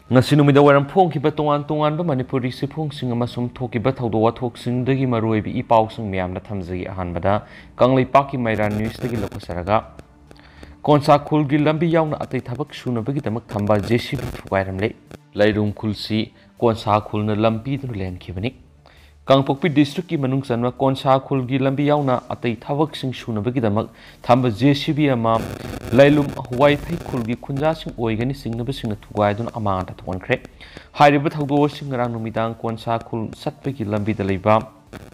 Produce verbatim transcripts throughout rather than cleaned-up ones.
ꯉꯁꯤ ꯅꯨꯃꯤꯗꯥꯡ ꯋꯥꯏꯔꯝ ꯐꯣꯡꯈꯤꯕ ꯇꯣꯉꯥꯟ ꯇꯣꯉꯥꯟꯕ ꯃꯅꯤꯄꯨꯔꯤ ꯆꯦꯐꯣꯡꯁꯤꯡ ꯑꯃꯁꯨꯡ ꯊꯣꯛꯈꯤꯕ ꯊꯧꯗꯣꯛ ꯋꯥꯊꯣꯛꯁꯤꯡꯗꯒꯤ ꯃꯔꯨꯑꯣꯏꯕ ꯏ ꯄꯥꯎꯁꯤꯡ ꯃꯌꯥꯝꯗ ꯊꯝꯖꯒꯦ꯫ ꯑꯍꯥꯟꯕꯗ ꯀꯪꯂꯩꯄꯥꯛꯀꯤ ꯃꯩꯔꯥ ꯅ꯭ꯌꯨꯁꯇꯒꯤ ꯂꯧꯈꯠꯆꯔꯒ, ꯀꯣꯟꯁꯥ ꯈꯨꯜꯒꯤ ꯂꯝꯕꯤ ꯌꯥꯎꯅ ꯑꯇꯩ ꯊꯕꯛ ꯁꯨꯅꯕꯒꯤꯗꯃꯛ ꯊꯝꯕ ꯖꯦ ꯁꯤ ꯕꯤ ꯊꯨꯒꯥꯏꯔꯝꯂꯦ꯫ ꯂꯩꯔꯨꯝ ꯈꯨꯜꯁꯤ ꯀꯣꯟꯁꯥ ꯈꯨꯜꯅ ꯂꯝ ꯄꯤꯗꯨꯅ ꯂꯩꯍꯟꯈꯤꯕꯅꯤ꯫ ꯀꯥꯡꯄꯣꯛꯄꯤ ꯗꯤꯁꯇ꯭ꯔꯤꯛꯀꯤ ꯃꯅꯨꯡ ꯆꯟꯕ ꯀꯣꯟꯁꯥ ꯈꯨꯜꯒꯤ ꯂꯝꯕꯤ ꯌꯥꯎꯅ ꯑꯇꯩ ꯊꯕꯛꯁꯤꯡ ꯁꯨꯅꯕꯒꯤꯗꯃꯛ ꯊꯝꯕ ꯖꯦ ꯁꯤ ꯕꯤ ꯑꯃ ꯂꯩꯂꯨꯝ ꯋꯥꯏꯐꯩ ꯈꯨꯜꯒꯤ ꯈꯨꯟꯖꯥꯁꯤꯡ ꯑꯣꯏꯒꯅꯤ ꯆꯤꯡꯅꯕꯁꯤꯡꯅ ꯊꯨꯒꯥꯏꯗꯨꯅ ꯑꯃꯥꯡ ꯑꯇꯥ ꯊꯣꯛꯍꯟꯈ꯭ꯔꯦ꯫ ꯍꯥꯏꯔꯤꯕ ꯊꯧꯗꯣꯛ ꯑꯁꯤ ꯉꯔꯥꯡ ꯅꯨꯃꯤꯗꯥꯡ ꯀꯣꯟꯁꯥ ꯈꯨꯜ ꯆꯠꯄꯒꯤ ꯂꯝꯕꯤꯗ ꯂꯩꯕ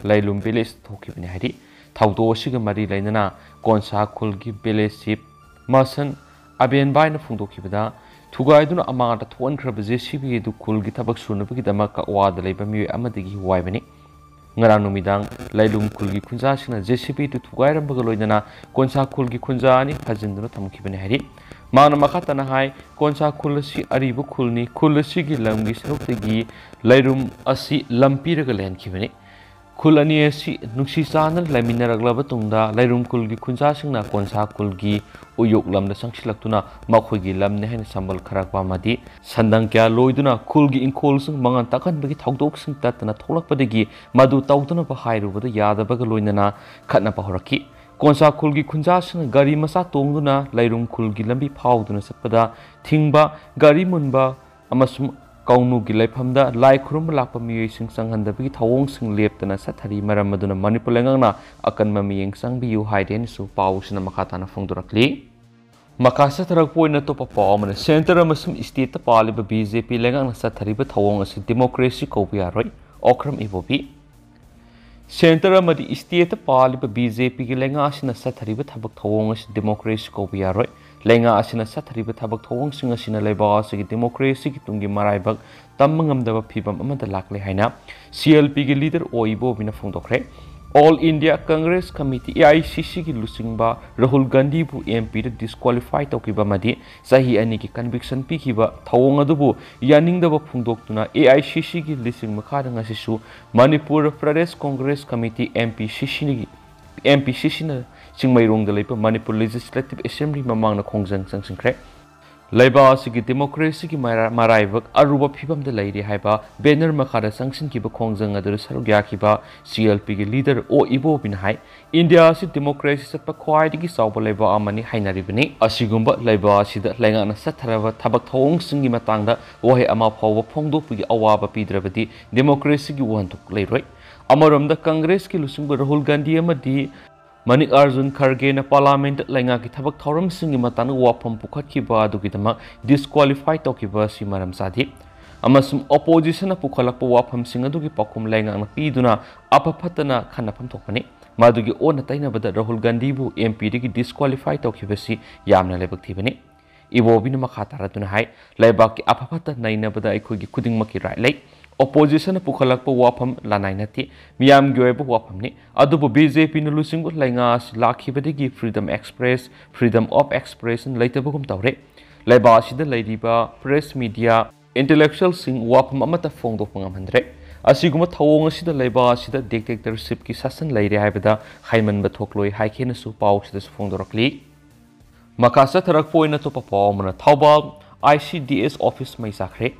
ꯂꯩꯂꯨꯝ ꯚꯤꯂꯦꯖꯇ ꯊꯣꯛꯈꯤꯕꯅꯤ ꯍꯥꯏꯔꯤ꯫ ꯊꯧꯗꯣꯛ ꯑꯁꯤꯒ ꯃꯔꯤ ꯂꯩꯅꯅ ꯀꯣꯟꯁꯥ ꯈꯨꯜꯒꯤ ꯚꯤꯂꯦꯖ ꯆꯤꯐ ꯃꯁꯟ ꯑꯕꯦꯟꯕꯥꯏꯅ ꯐꯣꯡꯗꯣꯛꯈꯤꯕꯗ, ꯊꯨꯒꯥꯏꯗꯨꯅ ꯑꯃꯥꯡ ꯑꯇꯥ ꯊꯣꯛꯍꯟꯈ꯭ꯔꯕ ꯖꯦ ꯁꯤ ꯕꯤ ꯑꯗꯨ ꯈꯨꯜꯒꯤ ꯊꯕꯛ ꯁꯨꯅꯕꯒꯤꯗꯃꯛ ꯀꯛꯋꯥꯗ ꯂꯩꯕ ꯃꯤꯑꯣꯏ ꯑꯃꯗꯒꯤ ꯋꯥꯏꯕꯅꯤ꯫ ꯉꯔꯥꯡ ꯅꯨꯃꯤꯗꯥꯡ ꯂꯩꯂꯨꯝ ꯈꯨꯜꯒꯤ ꯈꯨꯟꯖꯥꯁꯤꯡꯅ ꯖꯦ ꯁꯤ ꯕꯤ ꯑꯗꯨ ꯊꯨꯒꯥꯏꯔꯝꯕꯒ ꯂꯣꯏꯅꯅ ꯀꯣꯟꯁꯥ ꯈꯨꯜꯒꯤ ꯈꯨꯟꯖꯥ ꯑꯅꯤ ꯐꯥꯖꯤꯟꯗꯨꯅ ꯊꯝꯈꯤꯕꯅꯤ ꯍꯥꯏꯔꯤ꯫ ꯃꯥꯅ ꯃꯈꯥ ꯇꯥꯅ ꯍꯥꯏ, ꯀꯣꯟꯁꯥ ꯈꯨꯜ ꯑꯁꯤ ꯑꯔꯤꯕ ꯈꯨꯜꯅꯤ꯫ ꯈꯨꯜ ꯑꯁꯤꯒꯤ ꯂꯝꯒꯤ ꯁꯔꯨꯛꯇꯒꯤ ꯂꯩꯔꯨꯝ ꯑꯁꯤ ꯂꯝ ꯄꯤꯔꯒ ꯂꯩꯍꯟꯈꯤꯕꯅꯤ꯫ ꯈꯨꯜ ꯑꯅꯤ ꯑꯁꯤ ꯅꯨꯡꯁꯤ ꯆꯥꯟꯅꯅ ꯂꯩꯃꯤꯟꯅꯔꯛꯂꯕ ꯇꯨꯡꯗ ꯂꯩꯔꯨꯝ ꯈꯨꯜꯒꯤ ꯈꯨꯟꯖꯥꯁꯤꯡꯅ ꯀꯣꯟꯁꯥ ꯈꯨꯜꯒꯤ ꯎꯌꯣꯛ ꯂꯝꯗ ꯆꯪꯁꯤꯜꯂꯛꯇꯨꯅ ꯃꯈꯣꯏꯒꯤ ꯂꯝꯅꯤ ꯍꯥꯏꯅ ꯁꯝꯕꯜ ꯈꯥꯔꯛꯄ ꯑꯃꯗꯤ ꯁꯟꯗꯪ ꯀꯌꯥ ꯂꯣꯏꯗꯨꯅ ꯈꯨꯜꯒꯤ ꯏꯪꯈꯣꯜꯁꯤꯡ ꯃꯉꯥꯟ ꯇꯥꯛꯍꯟꯕꯒꯤ ꯊꯧꯗꯣꯛꯁꯤꯡ ꯇꯠꯇꯅ ꯊꯣꯛꯂꯛꯄꯗꯒꯤ ꯃꯗꯨ ꯇꯧꯗꯅꯕ ꯍꯥꯏꯔꯨꯕꯗ ꯌꯥꯗꯕꯒ ꯂꯣꯏꯅꯅ ꯈꯠꯅꯕ ꯍꯧꯔꯛꯈꯤ꯫ ꯀꯣꯟꯁꯥ ꯈꯨꯜꯒꯤ ꯈꯨꯟꯖꯥꯁꯤꯡꯅ ꯒꯥꯔꯤ ꯃꯆꯥ ꯇꯣꯡꯗꯨꯅ ꯂꯩꯔꯨꯝ ꯈꯨꯜꯒꯤ ꯂꯝꯕꯤ ꯐꯥꯎꯗꯨꯅ ꯆꯠꯄꯗ ꯊꯤꯡꯕ, ꯒꯥꯔꯤ ꯃꯨꯟꯕ ꯑꯃꯁꯨꯡ ꯀꯧꯅꯨꯒꯤ ꯂꯩꯐꯝꯗ ꯂꯥꯏ ꯈꯨꯔꯨꯝꯕ ꯂꯥꯛꯄ ꯃꯤꯑꯣꯏꯁꯤꯡ ꯆꯪꯍꯟꯗꯕꯒꯤ ꯊꯧꯑꯣꯡꯁꯤꯡ ꯂꯦꯞꯇꯅ ꯆꯠꯊꯔꯤ꯫ ꯃꯔꯝ ꯑꯗꯨꯅ ꯃꯅꯤꯄꯨꯔ ꯂꯩꯉꯥꯛꯅ ꯑꯀꯟꯕ ꯃꯤꯠꯌꯦꯡ ꯆꯪꯕꯤꯌꯨ ꯍꯥꯏꯔꯦꯅꯁꯨ ꯄꯥꯎꯁꯤꯅ ꯃꯈꯥ ꯇꯥꯅ ꯐꯣꯡꯗꯣꯔꯛꯂꯤ꯫ ꯃꯈꯥ ꯆꯠꯊꯔꯛꯄ ꯑꯣꯏꯅ ꯑꯇꯣꯞꯄ ꯄꯥꯎ ꯑꯃꯅ, ꯁꯦꯟꯇꯔ ꯑꯃꯁꯨꯡ ꯁ꯭ꯇꯦꯠꯇ ꯄꯥꯜꯂꯤꯕ ꯕꯤ ꯖꯦ ꯄꯤ ꯂꯩꯉꯥꯛꯅ ꯆꯠꯊꯔꯤꯕ ꯊꯧꯑꯣꯡ ꯑꯁꯤ ꯗꯦꯃꯣꯀ꯭ꯔꯦꯁꯤ ꯀꯧꯕ ꯌꯥꯔꯣꯏ, ꯑꯣꯀ꯭ꯔꯝ ꯏꯕꯣꯕꯤ꯫ ꯁꯦꯟꯇꯔ ꯑꯃꯗꯤ ꯁ꯭ꯇꯦꯠꯇ ꯄꯥꯜꯂꯤꯕ ꯕꯤ ꯖꯦ ꯄꯤꯒꯤ ꯂꯩꯉꯥꯛ ꯑꯁꯤꯅ ꯆꯠꯊꯔꯤꯕ ꯊꯕꯛ ꯊꯧꯑꯣꯡ ꯑꯁꯤ ꯗꯦꯃꯣꯀ꯭ꯔꯦꯁꯤ ꯀꯧꯕ ꯌꯥꯔꯣꯏ꯫ ꯂꯩꯉꯥꯛ ꯑꯁꯤꯅ ꯆꯠꯊꯔꯤꯕ ꯊꯕꯛ ꯊꯧꯑꯣꯡꯁꯤꯡ ꯑꯁꯤꯅ ꯂꯩꯕꯥꯛ ꯑꯁꯤꯒꯤ ꯗꯦꯃꯣꯀ꯭ꯔꯦꯁꯤꯒꯤ ꯇꯨꯡꯒꯤ ꯃꯔꯥꯏꯕꯛ ꯇꯝꯕ ꯉꯝꯗꯕ ꯐꯤꯕꯝ ꯑꯃꯗ ꯂꯥꯛꯂꯦ ꯍꯥꯏꯅ ꯁꯤ ꯑꯦꯜ ꯄꯤꯒꯤ ꯂꯤꯗꯔ ꯑꯣ ꯏꯕꯣꯕꯤꯅ ꯐꯣꯡꯗꯣꯛꯈ꯭ꯔꯦ꯫ All India Congress committee, A I C ꯁꯤꯒꯤ ꯂꯨꯆꯤꯡꯕ ꯔꯥꯍꯨꯜ ꯒꯥꯟꯙꯤꯕꯨ ꯑꯦꯝ ꯄꯤꯗ ꯗꯤꯁꯀ꯭ꯋꯥꯂꯤꯐꯥꯏ ꯇꯧꯈꯤꯕ ꯑꯃꯗꯤ ꯆꯍꯤ ꯑꯅꯤꯒꯤ ꯀꯟꯚꯤꯛꯁꯟ ꯄꯤꯈꯤꯕ ꯊꯧꯑꯣꯡ ꯑꯗꯨꯕꯨ ꯌꯥꯅꯤꯡꯗꯕ ꯐꯣꯡꯗꯣꯛꯇꯨꯅ ꯑꯦ ꯑꯥꯏ ꯁꯤ ꯁꯤꯒꯤ ꯂꯨꯆꯤꯡ ꯃꯈꯥꯗ ꯉꯁꯤꯁꯨ Manipur Pradesh Congress committee, M P ꯁꯤ ꯁꯤꯅꯒꯤ, ꯑꯦꯝ ꯄꯤ ꯁꯤ ꯁꯤꯅ ꯆꯤꯡꯃꯩꯔꯣꯡꯗ ꯂꯩꯕ ꯃꯅꯤꯄꯨꯔ ꯂꯦꯖꯤꯁꯂꯦꯇꯤꯚ ꯑꯦꯁꯦꯝꯕ꯭ꯂꯤ ꯃꯃꯥꯡꯗ ꯈꯣꯡꯖꯪ ꯆꯪꯁꯤꯟꯈ꯭ꯔꯦ꯫ ꯂꯩꯕꯥꯛ ꯑꯁꯤꯒꯤ ꯗꯦꯃꯣꯀ꯭ꯔꯦꯁꯤꯒꯤ ꯃꯔꯥ-, ꯃꯔꯥꯏꯕꯛ ꯑꯔꯨꯕ ꯐꯤꯕꯝꯗ ꯂꯩꯔꯤ ꯍꯥꯏꯕ ꯕꯦꯅꯔ ꯃꯈꯥꯗ ꯆꯪꯁꯤꯟꯈꯤꯕ ꯈꯣꯡꯖꯪ ꯑꯗꯨꯗ ꯁꯔꯨꯛ ꯌꯥꯈꯤꯕ ꯁꯤ ꯑꯦꯜ ꯄꯤꯒꯤ ꯂꯤꯗꯔ ꯑꯣ ꯏꯕꯣꯕꯤꯅ ꯍꯥꯏ, ꯏꯟꯗꯤꯌꯥ ꯑꯁꯤ ꯗꯦꯃꯣꯀ꯭ꯔꯦꯁꯤ ꯆꯠꯄ ꯈ꯭ꯋꯥꯏꯗꯒꯤ ꯆꯥꯎꯕ ꯂꯩꯕꯥꯛ ꯑꯃꯅꯤ ꯍꯥꯏꯅꯔꯤꯕꯅꯤ꯫ ꯑꯁꯤꯒꯨꯝꯕ ꯂꯩꯕꯥꯛ ꯑꯁꯤꯗ ꯂꯩꯉꯥꯛꯅ ꯆꯠꯊꯔꯕ ꯊꯕꯛ ꯊꯧꯑꯣꯡꯁꯤꯡꯒꯤ ꯃꯇꯥꯡꯗ ꯋꯥꯍꯩ ꯑꯃ ꯐꯥꯎꯕ ꯐꯣꯡꯗꯣꯛꯄꯒꯤ ꯑꯋꯥꯕ ꯄꯤꯗ꯭ꯔꯕꯗꯤ ꯗꯦꯃꯣꯀ꯭ꯔꯦꯁꯤꯒꯤ ꯋꯥꯍꯟꯊꯣꯛ ꯂꯩꯔꯣꯏ꯫ ꯑꯃꯔꯣꯝꯗ ꯀꯪꯒ꯭ꯔꯦꯁꯀꯤ ꯂꯨꯆꯤꯡꯕ ꯔꯥꯍꯨꯜ ꯒꯥꯟꯙꯤ ꯑꯃꯗꯤ ꯃꯅꯤꯛ ꯑꯥꯔꯖꯨꯟ ꯈꯔꯒꯦꯅ ꯄꯥꯔꯂꯥꯃꯦꯟꯠꯇ ꯂꯩꯉꯥꯛꯀꯤ ꯊꯕꯛ ꯊꯧꯔꯝꯁꯤꯡꯒꯤ ꯃꯇꯥꯡꯗ ꯋꯥꯐꯝ ꯄꯨꯈꯠꯈꯤꯕ ꯑꯗꯨꯒꯤꯗꯃꯛ ꯗꯤꯁꯀ꯭ꯋꯥꯂꯤꯐꯥꯏ ꯇꯧꯈꯤꯕ ꯑꯁꯤ ꯃꯔꯝ ꯆꯥꯗꯦ ꯑꯃꯁꯨꯡ ꯑꯣꯄꯣꯖꯤꯁꯟꯅ ꯄꯨꯈꯠꯂꯛꯄ ꯋꯥꯐꯝꯁꯤꯡ ꯑꯗꯨꯒꯤ ꯄꯥꯎꯈꯨꯝ ꯂꯩꯉꯥꯛꯅ ꯄꯤꯗꯨꯅ ꯑꯐ ꯐꯠꯇꯅ ꯈꯟꯅꯐꯝ ꯊꯣꯛꯄꯅꯤ꯫ ꯃꯗꯨꯒꯤ ꯑꯣꯟꯅ ꯇꯩꯅꯕꯗ ꯔꯥꯍꯨꯜ ꯒꯥꯟꯙꯤꯕꯨ ꯑꯦꯝ ꯄꯤꯗꯒꯤ ꯗꯤꯁꯀ꯭ꯋꯥꯂꯤꯐꯥꯏ ꯇꯧꯈꯤꯕꯁꯤ ꯌꯥꯝꯅ ꯂꯥꯏꯕꯛ ꯊꯤꯕꯅꯤ꯫ ꯏꯕꯣꯕꯤꯅ ꯃꯈꯥ ꯇꯥꯔꯗꯨꯅ ꯍꯥꯏ, ꯂꯩꯕꯥꯛꯀꯤ ꯑꯐ ꯐꯠꯇ ꯅꯩꯅꯕꯗ ꯑꯩꯈꯣꯏꯒꯤ ꯈꯨꯗꯤꯡꯃꯛꯀꯤ ꯔꯥꯏꯠ ꯂꯩ꯫ ꯑꯣꯄꯣꯖꯤꯁꯟꯅ ꯄꯨꯈꯠꯂꯛꯄ ꯋꯥꯐꯝ ꯂꯅꯥꯏ ꯅꯠꯇꯦ, ꯃꯤꯌꯥꯝꯒꯤ ꯑꯣꯏꯕ ꯋꯥꯐꯝꯅꯤ꯫ ꯑꯗꯨꯕꯨ ꯕꯤ ꯖꯦ ꯄꯤꯅ ꯂꯨꯆꯤꯡꯕ ꯂꯩꯉꯥꯛ ꯑꯁꯤ ꯂꯥꯛꯈꯤꯕꯗꯒꯤ freedom express, freedom of expression ꯂꯩꯇꯕꯒꯨꯝ ꯇꯧꯔꯦ꯫ ꯂꯩꯕꯥꯛ ꯑꯁꯤꯗ ꯂꯩꯔꯤꯕ ꯄ꯭ꯔꯦꯁ, ꯃꯤꯗꯤꯌꯥ, ꯏꯟꯇꯦꯂꯦꯛꯆꯨꯋꯦꯜꯁꯤꯡ ꯋꯥꯐꯝ ꯑꯃꯠꯇ ꯐꯣꯡꯗꯣꯛꯄ ꯉꯝꯍꯟꯗ꯭ꯔꯦ꯫ ꯑꯁꯤꯒꯨꯝꯕ ꯊꯧꯑꯣꯡ ꯑꯁꯤꯗ ꯂꯩꯕꯥꯛ ꯑꯁꯤꯗ ꯗꯤꯛꯇꯦꯛꯇꯔꯁꯤꯞꯀꯤ ꯁꯥꯁꯟ ꯂꯩꯔꯦ ꯍꯥꯏꯕꯗ ꯍꯥꯏꯃꯟꯕ ꯊꯣꯛꯂꯣꯏ ꯍꯥꯏꯈꯤꯅꯁꯨ ꯄꯥꯎꯁꯤꯗꯁꯨ ꯐꯣꯡꯗꯣꯔꯛꯂꯤ꯫ ꯃꯈꯥ ꯆꯠꯊꯔꯛꯄ ꯑꯣꯏꯅ ꯑꯇꯣꯞꯄ ꯄꯥꯎ ꯑꯃꯅ, ꯊꯧꯕꯥꯜ ꯑꯥꯏ ꯁꯤ ꯗꯤ ꯑꯦꯁ ꯑꯣꯐꯤꯁ ꯃꯩ ꯆꯥꯛꯈ꯭ꯔꯦ꯫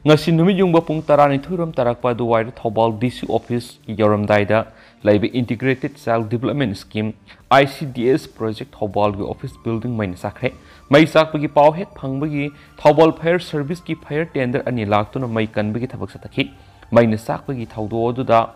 ꯉꯁꯤ ꯅꯨꯃꯤꯠ ꯌꯨꯡꯕ ꯄꯨꯡ ꯇꯔꯥꯅꯤꯊꯣꯏ ꯔꯣꯝ ꯇꯥꯔꯛꯄ ꯑꯗꯨꯋꯥꯏꯗ ꯊꯧꯕꯥꯜ ꯗꯤ ꯁꯤ ꯑꯣꯐꯤꯁ ꯌꯧꯔꯝꯗꯥꯏꯗ ꯂꯩꯕ Integrated Child Development Scheme, I C D S project ꯊꯧꯕꯥꯜꯒꯤ ꯑꯣꯐꯤꯁ ꯕꯤꯜꯗꯤꯡ ꯃꯩꯅ ꯆꯥꯛꯈ꯭ꯔꯦ꯫ ꯃꯩ ꯆꯥꯛꯄꯒꯤ ꯄꯥꯎ ꯍꯦꯛ ꯐꯪꯕꯒꯤ ꯊꯧꯕꯥꯜ ꯐꯥꯌꯔ ꯁꯔꯚꯤꯁꯀꯤ ꯐꯥꯌꯔ ꯇꯦꯟꯗꯔ ꯑꯅꯤ ꯂꯥꯛꯇꯨꯅ ꯃꯩ ꯀꯟꯕꯒꯤ ꯊꯕꯛ ꯆꯠꯊꯈꯤ꯫ ꯃꯩꯅ ꯆꯥꯛꯄꯒꯤ ꯊꯧꯗꯣꯛ ꯑꯗꯨꯗ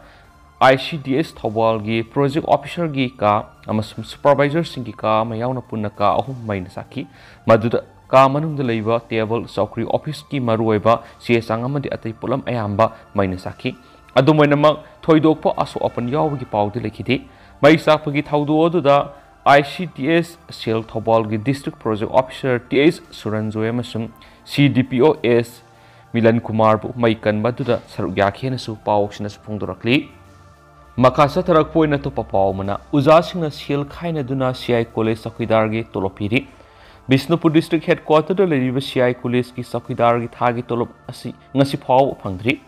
I C D S ꯊꯧꯕꯥꯜꯒꯤ project ꯑꯣꯐꯤꯁꯔꯒꯤ ꯀꯥ ꯑꯃꯁꯨꯡ ꯁꯨꯄꯔꯚꯥꯏꯖꯔꯁꯤꯡꯒꯤ ꯀꯥ ꯑꯃ ꯌꯥꯎꯅ ꯄꯨꯟꯅ ꯀꯥ ꯑꯍꯨꯝ ꯃꯩꯅ ꯆꯥꯛꯈꯤ꯫ ꯃꯗꯨꯗ ꯀꯥ ꯃꯅꯨꯡꯗ ꯂꯩꯕ ꯇꯦꯕꯜ, ꯆꯧꯀ꯭ꯔꯤ, ꯑꯣꯐꯤꯁꯀꯤ ꯃꯔꯨꯑꯣꯏꯕ ꯆꯦ ꯆꯥꯡ ꯑꯃꯗꯤ ꯑꯇꯩ ꯄꯣꯠꯂꯝ ꯑꯌꯥꯝꯕ ꯃꯩꯅ ꯆꯥꯛꯈꯤ꯫ ꯑꯗꯨꯝ ꯑꯣꯏꯅꯃꯛ, ꯊꯣꯏꯗꯣꯛꯄ ꯑꯁꯣꯛ ꯑꯄꯟ ꯌꯥꯎꯕꯒꯤ ꯄꯥꯎꯗꯤ ꯂꯩꯈꯤꯗꯦ꯫ ꯃꯩ ꯆꯥꯛꯄꯒꯤ ꯊꯧꯗꯣꯛ ꯑꯗꯨꯗ I C D S cell ꯊꯧꯕꯥꯜꯒꯤ district project officer T H Suranjoy ꯑꯃꯁꯨꯡ ꯁꯤ ꯗꯤ ꯄꯤ ꯑꯣ ꯑꯦꯁ ꯃꯤꯂꯟ ꯀꯨꯃꯥꯔꯕꯨ ꯃꯩ ꯀꯟꯕ ꯑꯗꯨꯗ ꯁꯔꯨꯛ ꯌꯥꯈꯤ ꯍꯥꯏꯅꯁꯨ ꯄꯥꯎꯁꯤꯅꯁꯨ ꯐꯣꯡꯗꯣꯔꯛꯂꯤ꯫ ꯃꯈꯥ ꯆꯠꯊꯔꯛꯄ ꯑꯣꯏꯅ ꯑꯇꯣꯞꯄ ꯄꯥꯎ ꯑꯃꯅ, ꯑꯣꯖꯥꯁꯤꯡꯅ ꯁꯦꯜ ꯈꯥꯏꯅꯗꯨꯅ ꯁꯤ ꯑꯥꯏ ꯀꯣꯂꯦꯖ ꯆꯧꯀꯤꯗꯥꯔꯒꯤ ꯇꯣꯂꯣꯞ ꯄꯤꯔꯤ꯫ ꯕꯤꯁꯅꯨꯄꯨꯔ ꯗꯤꯁꯇ꯭ꯔꯤꯛ ꯍꯦꯗꯀ꯭ꯋꯥꯇꯔꯗ ꯂꯩꯔꯤꯕ ꯁꯤ ꯑꯥꯏ ꯀꯣꯂꯦꯖꯀꯤ ꯆꯧꯀꯤꯗꯥꯔꯒꯤ ꯊꯥꯒꯤ ꯇꯣꯂꯣꯞ ꯑꯁꯤ ꯉꯁꯤ ꯐꯥꯎꯕ ꯐꯪꯗ꯭ꯔꯤ꯫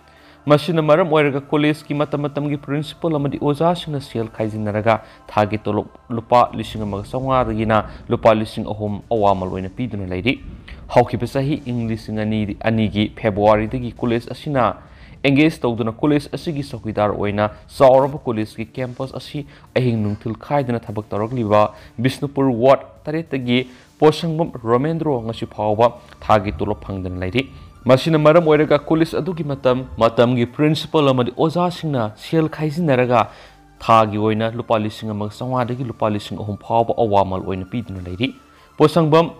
ꯃꯁꯤꯅ ꯃꯔꯝ ꯑꯣꯏꯔꯒ ꯀꯣꯂꯦꯖꯀꯤ ꯃꯇꯝ ꯃꯇꯝꯒꯤ ꯄ꯭ꯔꯤꯟꯁꯤꯄꯜ ꯑꯃꯗꯤ ꯑꯣꯖꯥꯁꯤꯡꯅ ꯁꯦꯜ ꯈꯥꯏꯖꯤꯟꯅꯔꯒ ꯊꯥꯒꯤ ꯇꯣꯂꯣꯞ ꯂꯨꯄꯥ ꯂꯤꯁꯤꯡ ꯑꯃꯒ ꯆꯥꯝꯃꯉꯥꯗꯒꯤꯅ ꯂꯨꯄꯥ ꯂꯤꯁꯤꯡ ꯑꯍꯨꯝ ꯑꯋꯥꯃꯜ ꯑꯣꯏꯅ ꯄꯤꯗꯨꯅ ꯂꯩꯔꯤ꯫ ꯍꯧꯈꯤꯕ ꯆꯍꯤ ꯏꯪ ꯂꯤꯁꯤꯡ ꯑꯅꯤ, ꯑꯅꯤꯒꯤ ꯐꯦꯕ꯭ꯔꯨꯋꯥꯔꯤꯗꯒꯤ ꯀꯣꯂꯦꯖ ꯑꯁꯤꯅ ꯑꯦꯡꯒꯦꯖ ꯇꯧꯗꯨꯅ ꯀꯣꯂꯦꯖ ꯑꯁꯤꯒꯤ ꯆꯧꯀꯤꯗꯥꯔ ꯑꯣꯏꯅ ꯆꯥꯎꯔꯕ ꯀꯣꯂꯦꯖꯀꯤ ꯀꯦꯝꯄꯁ ꯑꯁꯤ ꯑꯍꯤꯡ ꯅꯨꯡꯊꯤꯜ ꯈꯥꯏꯗꯅ ꯊꯕꯛ ꯇꯧꯔꯛꯂꯤꯕ ꯕꯤꯁꯅꯨꯄꯨꯔ ꯋꯥꯔꯗ ꯇꯔꯦꯠꯇꯒꯤ ꯄꯣꯠꯁꯪꯕꯝ ꯔꯣꯃꯦꯟꯗ꯭ꯔꯣ ꯉꯁꯤ ꯐꯥꯎꯕ ꯊꯥꯒꯤ ꯇꯣꯂꯣꯞ ꯐꯪꯗꯅ ꯂꯩꯔꯤ꯫ ꯃꯁꯤꯅ ꯃꯔꯝ ꯑꯣꯏꯔꯒ ꯀꯣꯂꯦꯖ ꯑꯗꯨꯒꯤ ꯃꯇꯝ ꯃꯇꯝꯒꯤ ꯄ꯭ꯔꯤꯟꯁꯤꯄꯜ ꯑꯃꯗꯤ ꯑꯣꯖꯥꯁꯤꯡꯅ ꯁꯦꯜ ꯈꯥꯏꯖꯤꯟꯅꯔꯒ ꯊꯥꯒꯤ ꯑꯣꯏꯅ ꯂꯨꯄꯥ ꯂꯤꯁꯤꯡ ꯑꯃꯒ ꯆꯥꯝꯃꯉꯥꯗꯒꯤ ꯂꯨꯄꯥ ꯂꯤꯁꯤꯡ ꯑꯍꯨꯝ ꯐꯥꯎꯕ ꯑꯋꯥꯃꯜ ꯑꯣꯏꯅ ꯄꯤꯗꯨꯅ ꯂꯩꯔꯤ꯫ ꯄꯣꯠꯁꯪꯕꯝ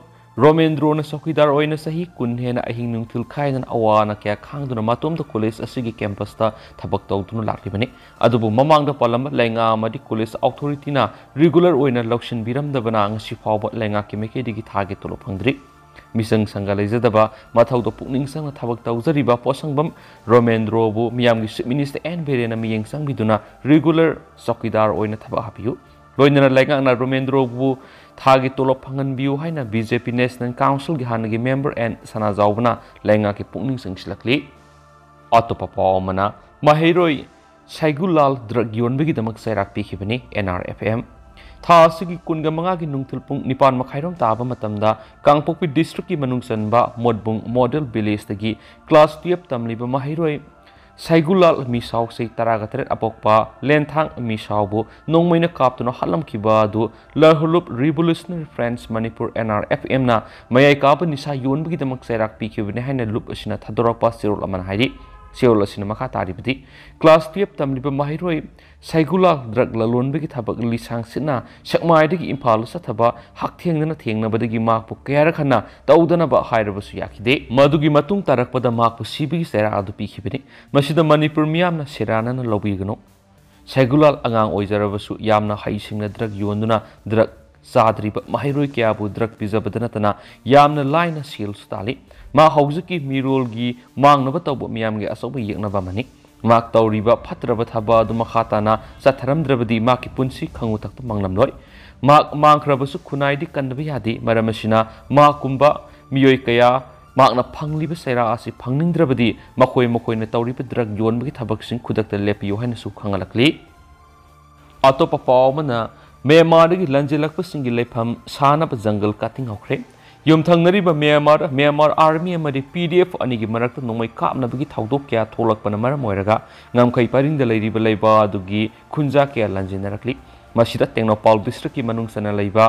ꯔꯣꯃꯦꯟꯗ꯭ꯔꯣꯅ ꯆꯧꯀꯤꯗꯥꯔ ꯑꯣꯏꯅ ꯆꯍꯤ ꯀꯨꯟ ꯍꯦꯟꯅ ꯑꯍꯤꯡ ꯅꯨꯡꯊꯤꯜ ꯈꯥꯏꯗꯅ ꯑꯋꯥ ꯑꯅꯥ ꯀꯌꯥ ꯈꯥꯡꯗꯨꯅ ꯃꯇꯣꯝꯇ ꯀꯣꯂꯦꯖ ꯑꯁꯤꯒꯤ ꯀꯦꯝꯄꯁꯇ ꯊꯕꯛ ꯇꯧꯗꯨꯅ ꯂꯥꯛꯂꯤꯕꯅꯤ꯫ ꯑꯗꯨꯕꯨ ꯃꯃꯥꯡꯗ ꯄꯥꯜꯂꯝꯕ ꯂꯩꯉꯥꯛ ꯑꯃꯗꯤ ꯀꯣꯂꯦꯖ ꯑꯣꯊꯣꯔꯤꯇꯤꯅ ꯔꯤꯒꯨꯂꯔ ꯑꯣꯏꯅ ꯂꯧꯁꯤꯟꯕꯤꯔꯝꯗꯕꯅ ꯉꯁꯤ ꯐꯥꯎꯕ ꯂꯩꯉꯥꯛꯀꯤ ꯃꯥꯏꯀꯩꯗꯒꯤ ꯊꯥꯒꯤ ꯇꯣꯂꯣꯞ ꯐꯪꯗ꯭ꯔꯤ꯫ ꯃꯤꯆꯪ ꯁꯪꯒ ꯂꯩꯖꯗꯕ, ꯃꯊꯧꯗ ꯄꯨꯛꯅꯤꯡ ꯆꯪꯅ ꯊꯕꯛ ꯇꯧꯖꯔꯤꯕ ꯄꯣꯠꯁꯪꯕꯝ ꯔꯣꯃꯦꯟꯗ꯭ꯔꯣꯕꯨ ꯃꯤꯌꯥꯝꯒꯤ ꯆꯤꯐ ꯃꯤꯅꯤꯁꯇꯔ ꯑꯦꯟ ꯕꯤꯔꯦꯟꯅ ꯃꯤꯠꯌꯦꯡ ꯆꯪꯕꯤꯗꯨꯅ ꯔꯤꯒꯨꯂꯔ ꯆꯧꯀꯤꯗꯥꯔ ꯑꯣꯏꯅ ꯊꯕꯛ ꯍꯥꯞꯄꯤꯌꯨ꯫ ꯂꯣꯏꯅꯅ ꯂꯩꯉꯥꯛꯅ ꯔꯣꯃꯦꯟꯗ꯭ꯔꯣꯕꯨ ꯊꯥꯒꯤ ꯇꯣꯂꯣꯞ ꯐꯪꯍꯟꯕꯤꯌꯨ ꯍꯥꯏꯅ ꯕꯤ ꯖꯦ ꯄꯤ ꯅꯦꯁꯅꯦꯜ ꯀꯥꯎꯟꯁꯤꯜꯒꯤ ꯍꯥꯟꯅꯒꯤ ꯃꯦꯝꯕꯔ ꯑꯦꯟ ꯁꯅꯥꯖꯥꯎꯕꯅ ꯂꯩꯉꯥꯛꯀꯤ ꯄꯨꯛꯅꯤꯡ ꯆꯪꯁꯤꯜꯂꯛꯂꯤ꯫ ꯑꯇꯣꯞꯄ ꯄꯥꯎ ꯑꯃꯅ, ꯃꯍꯩꯔꯣꯏ ꯁꯩꯒꯨꯂꯥꯜ ꯗ꯭ꯔꯒ ꯌꯣꯟꯕꯒꯤꯗꯃꯛ ꯆꯩꯔꯥꯛ ꯄꯤꯈꯤꯕꯅꯤ ꯑꯦꯟ ꯑꯥꯔ ꯑꯦꯐ ꯑꯦꯝ꯫ ꯊꯥ ꯑꯁꯤꯒꯤ ꯀꯨꯟꯒ ꯃꯉꯥꯒꯤ ꯅꯨꯡꯊꯤꯜ ꯄꯨꯡ ꯅꯤꯄꯥꯟ ꯃꯈꯥꯏꯔꯣꯝ ꯇꯥꯕ ꯃꯇꯝꯗ ꯀꯥꯡꯄꯣꯛꯄꯤ ꯗꯤꯁꯇ꯭ꯔꯤꯛꯀꯤ ꯃꯅꯨꯡ ꯆꯟꯕ ꯃꯣꯠꯕꯨꯡ ꯃꯣꯗꯦꯜ ꯚꯤꯂꯦꯖꯇꯒꯤ ꯀ꯭ꯂꯥꯁ ꯇꯨꯌꯦꯜꯞ ꯇꯝꯂꯤꯕ ꯃꯍꯩꯔꯣꯏ ꯁꯩꯒꯨꯂꯥꯜ ꯃꯤꯁꯥꯎ, ꯆꯍꯤ ꯇꯔꯥꯒ ꯇꯔꯦꯠ ꯑꯄꯣꯛꯄ ꯂꯦꯟꯊꯥꯡ ꯃꯤꯁꯥꯎꯕꯨ ꯅꯣꯡꯃꯩꯅ ꯀꯥꯞꯇꯨꯅ ꯍꯥꯠꯂꯝꯈꯤꯕ ꯑꯗꯨ ꯂꯍꯨꯂꯨꯞ revolutionary front Manipur, N R F ꯑꯦꯝꯅ ꯃꯌꯥꯏ ꯀꯥꯕ ꯅꯤꯁꯥ ꯌꯣꯟꯕꯒꯤꯗꯃꯛ ꯆꯩꯔꯥꯛ ꯄꯤꯈꯤꯕꯅꯤ ꯍꯥꯏꯅ ꯂꯨꯞ ꯑꯁꯤꯅ ꯊꯥꯗꯣꯔꯛꯄ ꯆꯦꯔꯣꯜ ꯑꯃꯅ ꯍꯥꯏꯔꯤ꯫ ꯆꯦꯔꯣꯜ ꯑꯁꯤꯅ ꯃꯈꯥ ꯇꯥꯔꯤꯕꯗꯤ, ꯀ꯭ꯂꯥꯁ ꯇꯨꯌꯦꯜꯞ ꯇꯝꯂꯤꯕ ꯃꯍꯩꯔꯣꯏ ꯁꯩꯒꯨꯂꯥꯜ ꯗ꯭ꯔꯒ ꯂꯂꯣꯟꯕꯒꯤ ꯊꯕꯛ ꯂꯤꯁꯥꯡ ꯁꯤꯠꯅ ꯁꯦꯛꯃꯥꯏꯗꯒꯤ ꯏꯝꯐꯥꯜꯗ ꯆꯠꯊꯕ ꯍꯛꯊꯦꯡꯅꯅ ꯊꯦꯡꯅꯕꯗꯒꯤ ꯃꯍꯥꯛꯄꯨ ꯀꯌꯥꯔꯛ ꯍꯟꯅ ꯇꯧꯗꯅꯕ ꯍꯥꯏꯔꯕꯁꯨ ꯌꯥꯈꯤꯗꯦ꯫ ꯃꯗꯨꯒꯤ ꯃꯇꯨꯡ ꯇꯥꯔꯛꯄꯗ ꯃꯍꯥꯛꯄꯨ ꯁꯤꯕꯒꯤ ꯆꯩꯔꯥꯛ ꯑꯗꯨ ꯄꯤꯈꯤꯕꯅꯤ꯫ ꯃꯁꯤꯗ ꯃꯅꯤꯄꯨꯔ ꯃꯤꯌꯥꯝꯅ ꯁꯦꯔꯥꯟꯅꯅ ꯂꯧꯕꯤꯒꯅꯨ꯫ ꯁꯩꯒꯨꯂꯥꯜ ꯑꯉꯥꯡ ꯑꯣꯏꯖꯔꯕꯁꯨ ꯌꯥꯝꯅ ꯍꯩꯁꯤꯡꯅ ꯗ꯭ꯔꯒ ꯌꯣꯟꯗꯨꯅ ꯗ꯭ꯔꯒ ꯆꯥꯗ꯭ꯔꯤꯕ ꯃꯍꯩꯔꯣꯏ ꯀꯌꯥꯕꯨ ꯗ꯭ꯔꯒ ꯄꯤꯖꯕꯗ ꯅꯠꯇꯅ ꯌꯥꯝꯅ ꯂꯥꯏꯅ ꯁꯦꯜꯁꯨ ꯇꯥꯜꯂꯤ꯫ ꯃꯥ ꯍꯧꯖꯤꯛꯀꯤ ꯃꯤꯔꯣꯜꯒꯤ ꯃꯥꯡꯅꯕ ꯇꯧꯕ ꯃꯤꯌꯥꯝꯒꯤ ꯑꯆꯧꯕ ꯌꯦꯛꯅꯕ ꯑꯃꯅꯤ꯫ ꯃꯍꯥꯛ ꯇꯧꯔꯤꯕ ꯐꯠꯇ꯭ꯔꯕ ꯊꯕꯛ ꯑꯗꯨ ꯃꯈꯥ ꯇꯥꯅ ꯆꯠꯊꯔꯝꯗ꯭ꯔꯕꯗꯤ ꯃꯍꯥꯛꯀꯤ ꯄꯨꯟꯁꯤ ꯈꯪꯉꯨ ꯊꯛꯇ ꯃꯥꯡꯂꯝꯂꯣꯏ꯫ ꯃꯍꯥꯛ ꯃꯥꯡꯈ꯭ꯔꯕꯁꯨ ꯈꯨꯟꯅꯥꯏꯗꯤ ꯀꯟꯗꯕ ꯌꯥꯗꯦ꯫ ꯃꯔꯝ ꯑꯁꯤꯅ ꯃꯍꯥꯛꯀꯨꯝꯕ ꯃꯤꯑꯣꯏ ꯀꯌꯥ ꯃꯍꯥꯛꯅ ꯐꯪꯂꯤꯕ ꯆꯩꯔꯥꯛ ꯑꯁꯤ ꯐꯪꯅꯤꯡꯗ꯭ꯔꯕꯗꯤ ꯃꯈꯣꯏ ꯃꯈꯣꯏꯅ ꯇꯧꯔꯤꯕ drug ꯌꯣꯟꯕꯒꯤ ꯊꯕꯛꯁꯤꯡ ꯈꯨꯗꯛꯇ ꯂꯦꯞꯄꯤꯌꯨ ꯍꯥꯏꯅꯁꯨ ꯈꯪꯍꯜꯂꯛꯂꯤ꯫ ꯑꯇꯣꯞꯄ ꯄꯥꯎ ꯑꯃꯅ, ꯃ꯭ꯌꯥꯟꯃꯥꯔꯗꯒꯤ ꯂꯥꯟꯖꯦꯜꯂꯛꯄꯁꯤꯡꯒꯤ ꯂꯩꯐꯝ ꯁꯥꯅꯕ jungle cutting ꯍꯧꯈ꯭ꯔꯦ꯫ ꯌꯨꯝꯊꯪꯅꯔꯤꯕ ꯃ꯭ꯌꯥꯟꯃꯥꯔ, ꯃ꯭ꯌꯥꯟꯃꯥꯔ army ꯑꯃꯗꯤ P D F ꯑꯅꯤꯒꯤ ꯃꯔꯛꯇ ꯅꯣꯡꯃꯩ ꯀꯥꯞꯅꯕꯒꯤ ꯊꯧꯗꯣꯛ ꯀꯌꯥ ꯊꯣꯛꯂꯛꯄꯅ ꯃꯔꯝ ꯑꯣꯏꯔꯒ ꯉꯝꯈꯩ ꯄꯔꯤꯡꯗ ꯂꯩꯔꯤꯕ ꯂꯩꯕꯥꯛ ꯑꯗꯨꯒꯤ ꯈꯨꯟꯖꯥ ꯀꯌꯥ ꯂꯥꯟꯖꯦꯟꯅꯔꯛꯂꯤ꯫ ꯃꯁꯤꯗ ꯇꯦꯡꯅꯧꯄꯥꯜ district ꯀꯤ ꯃꯅꯨꯡ ꯆꯟꯅ ꯂꯩꯕ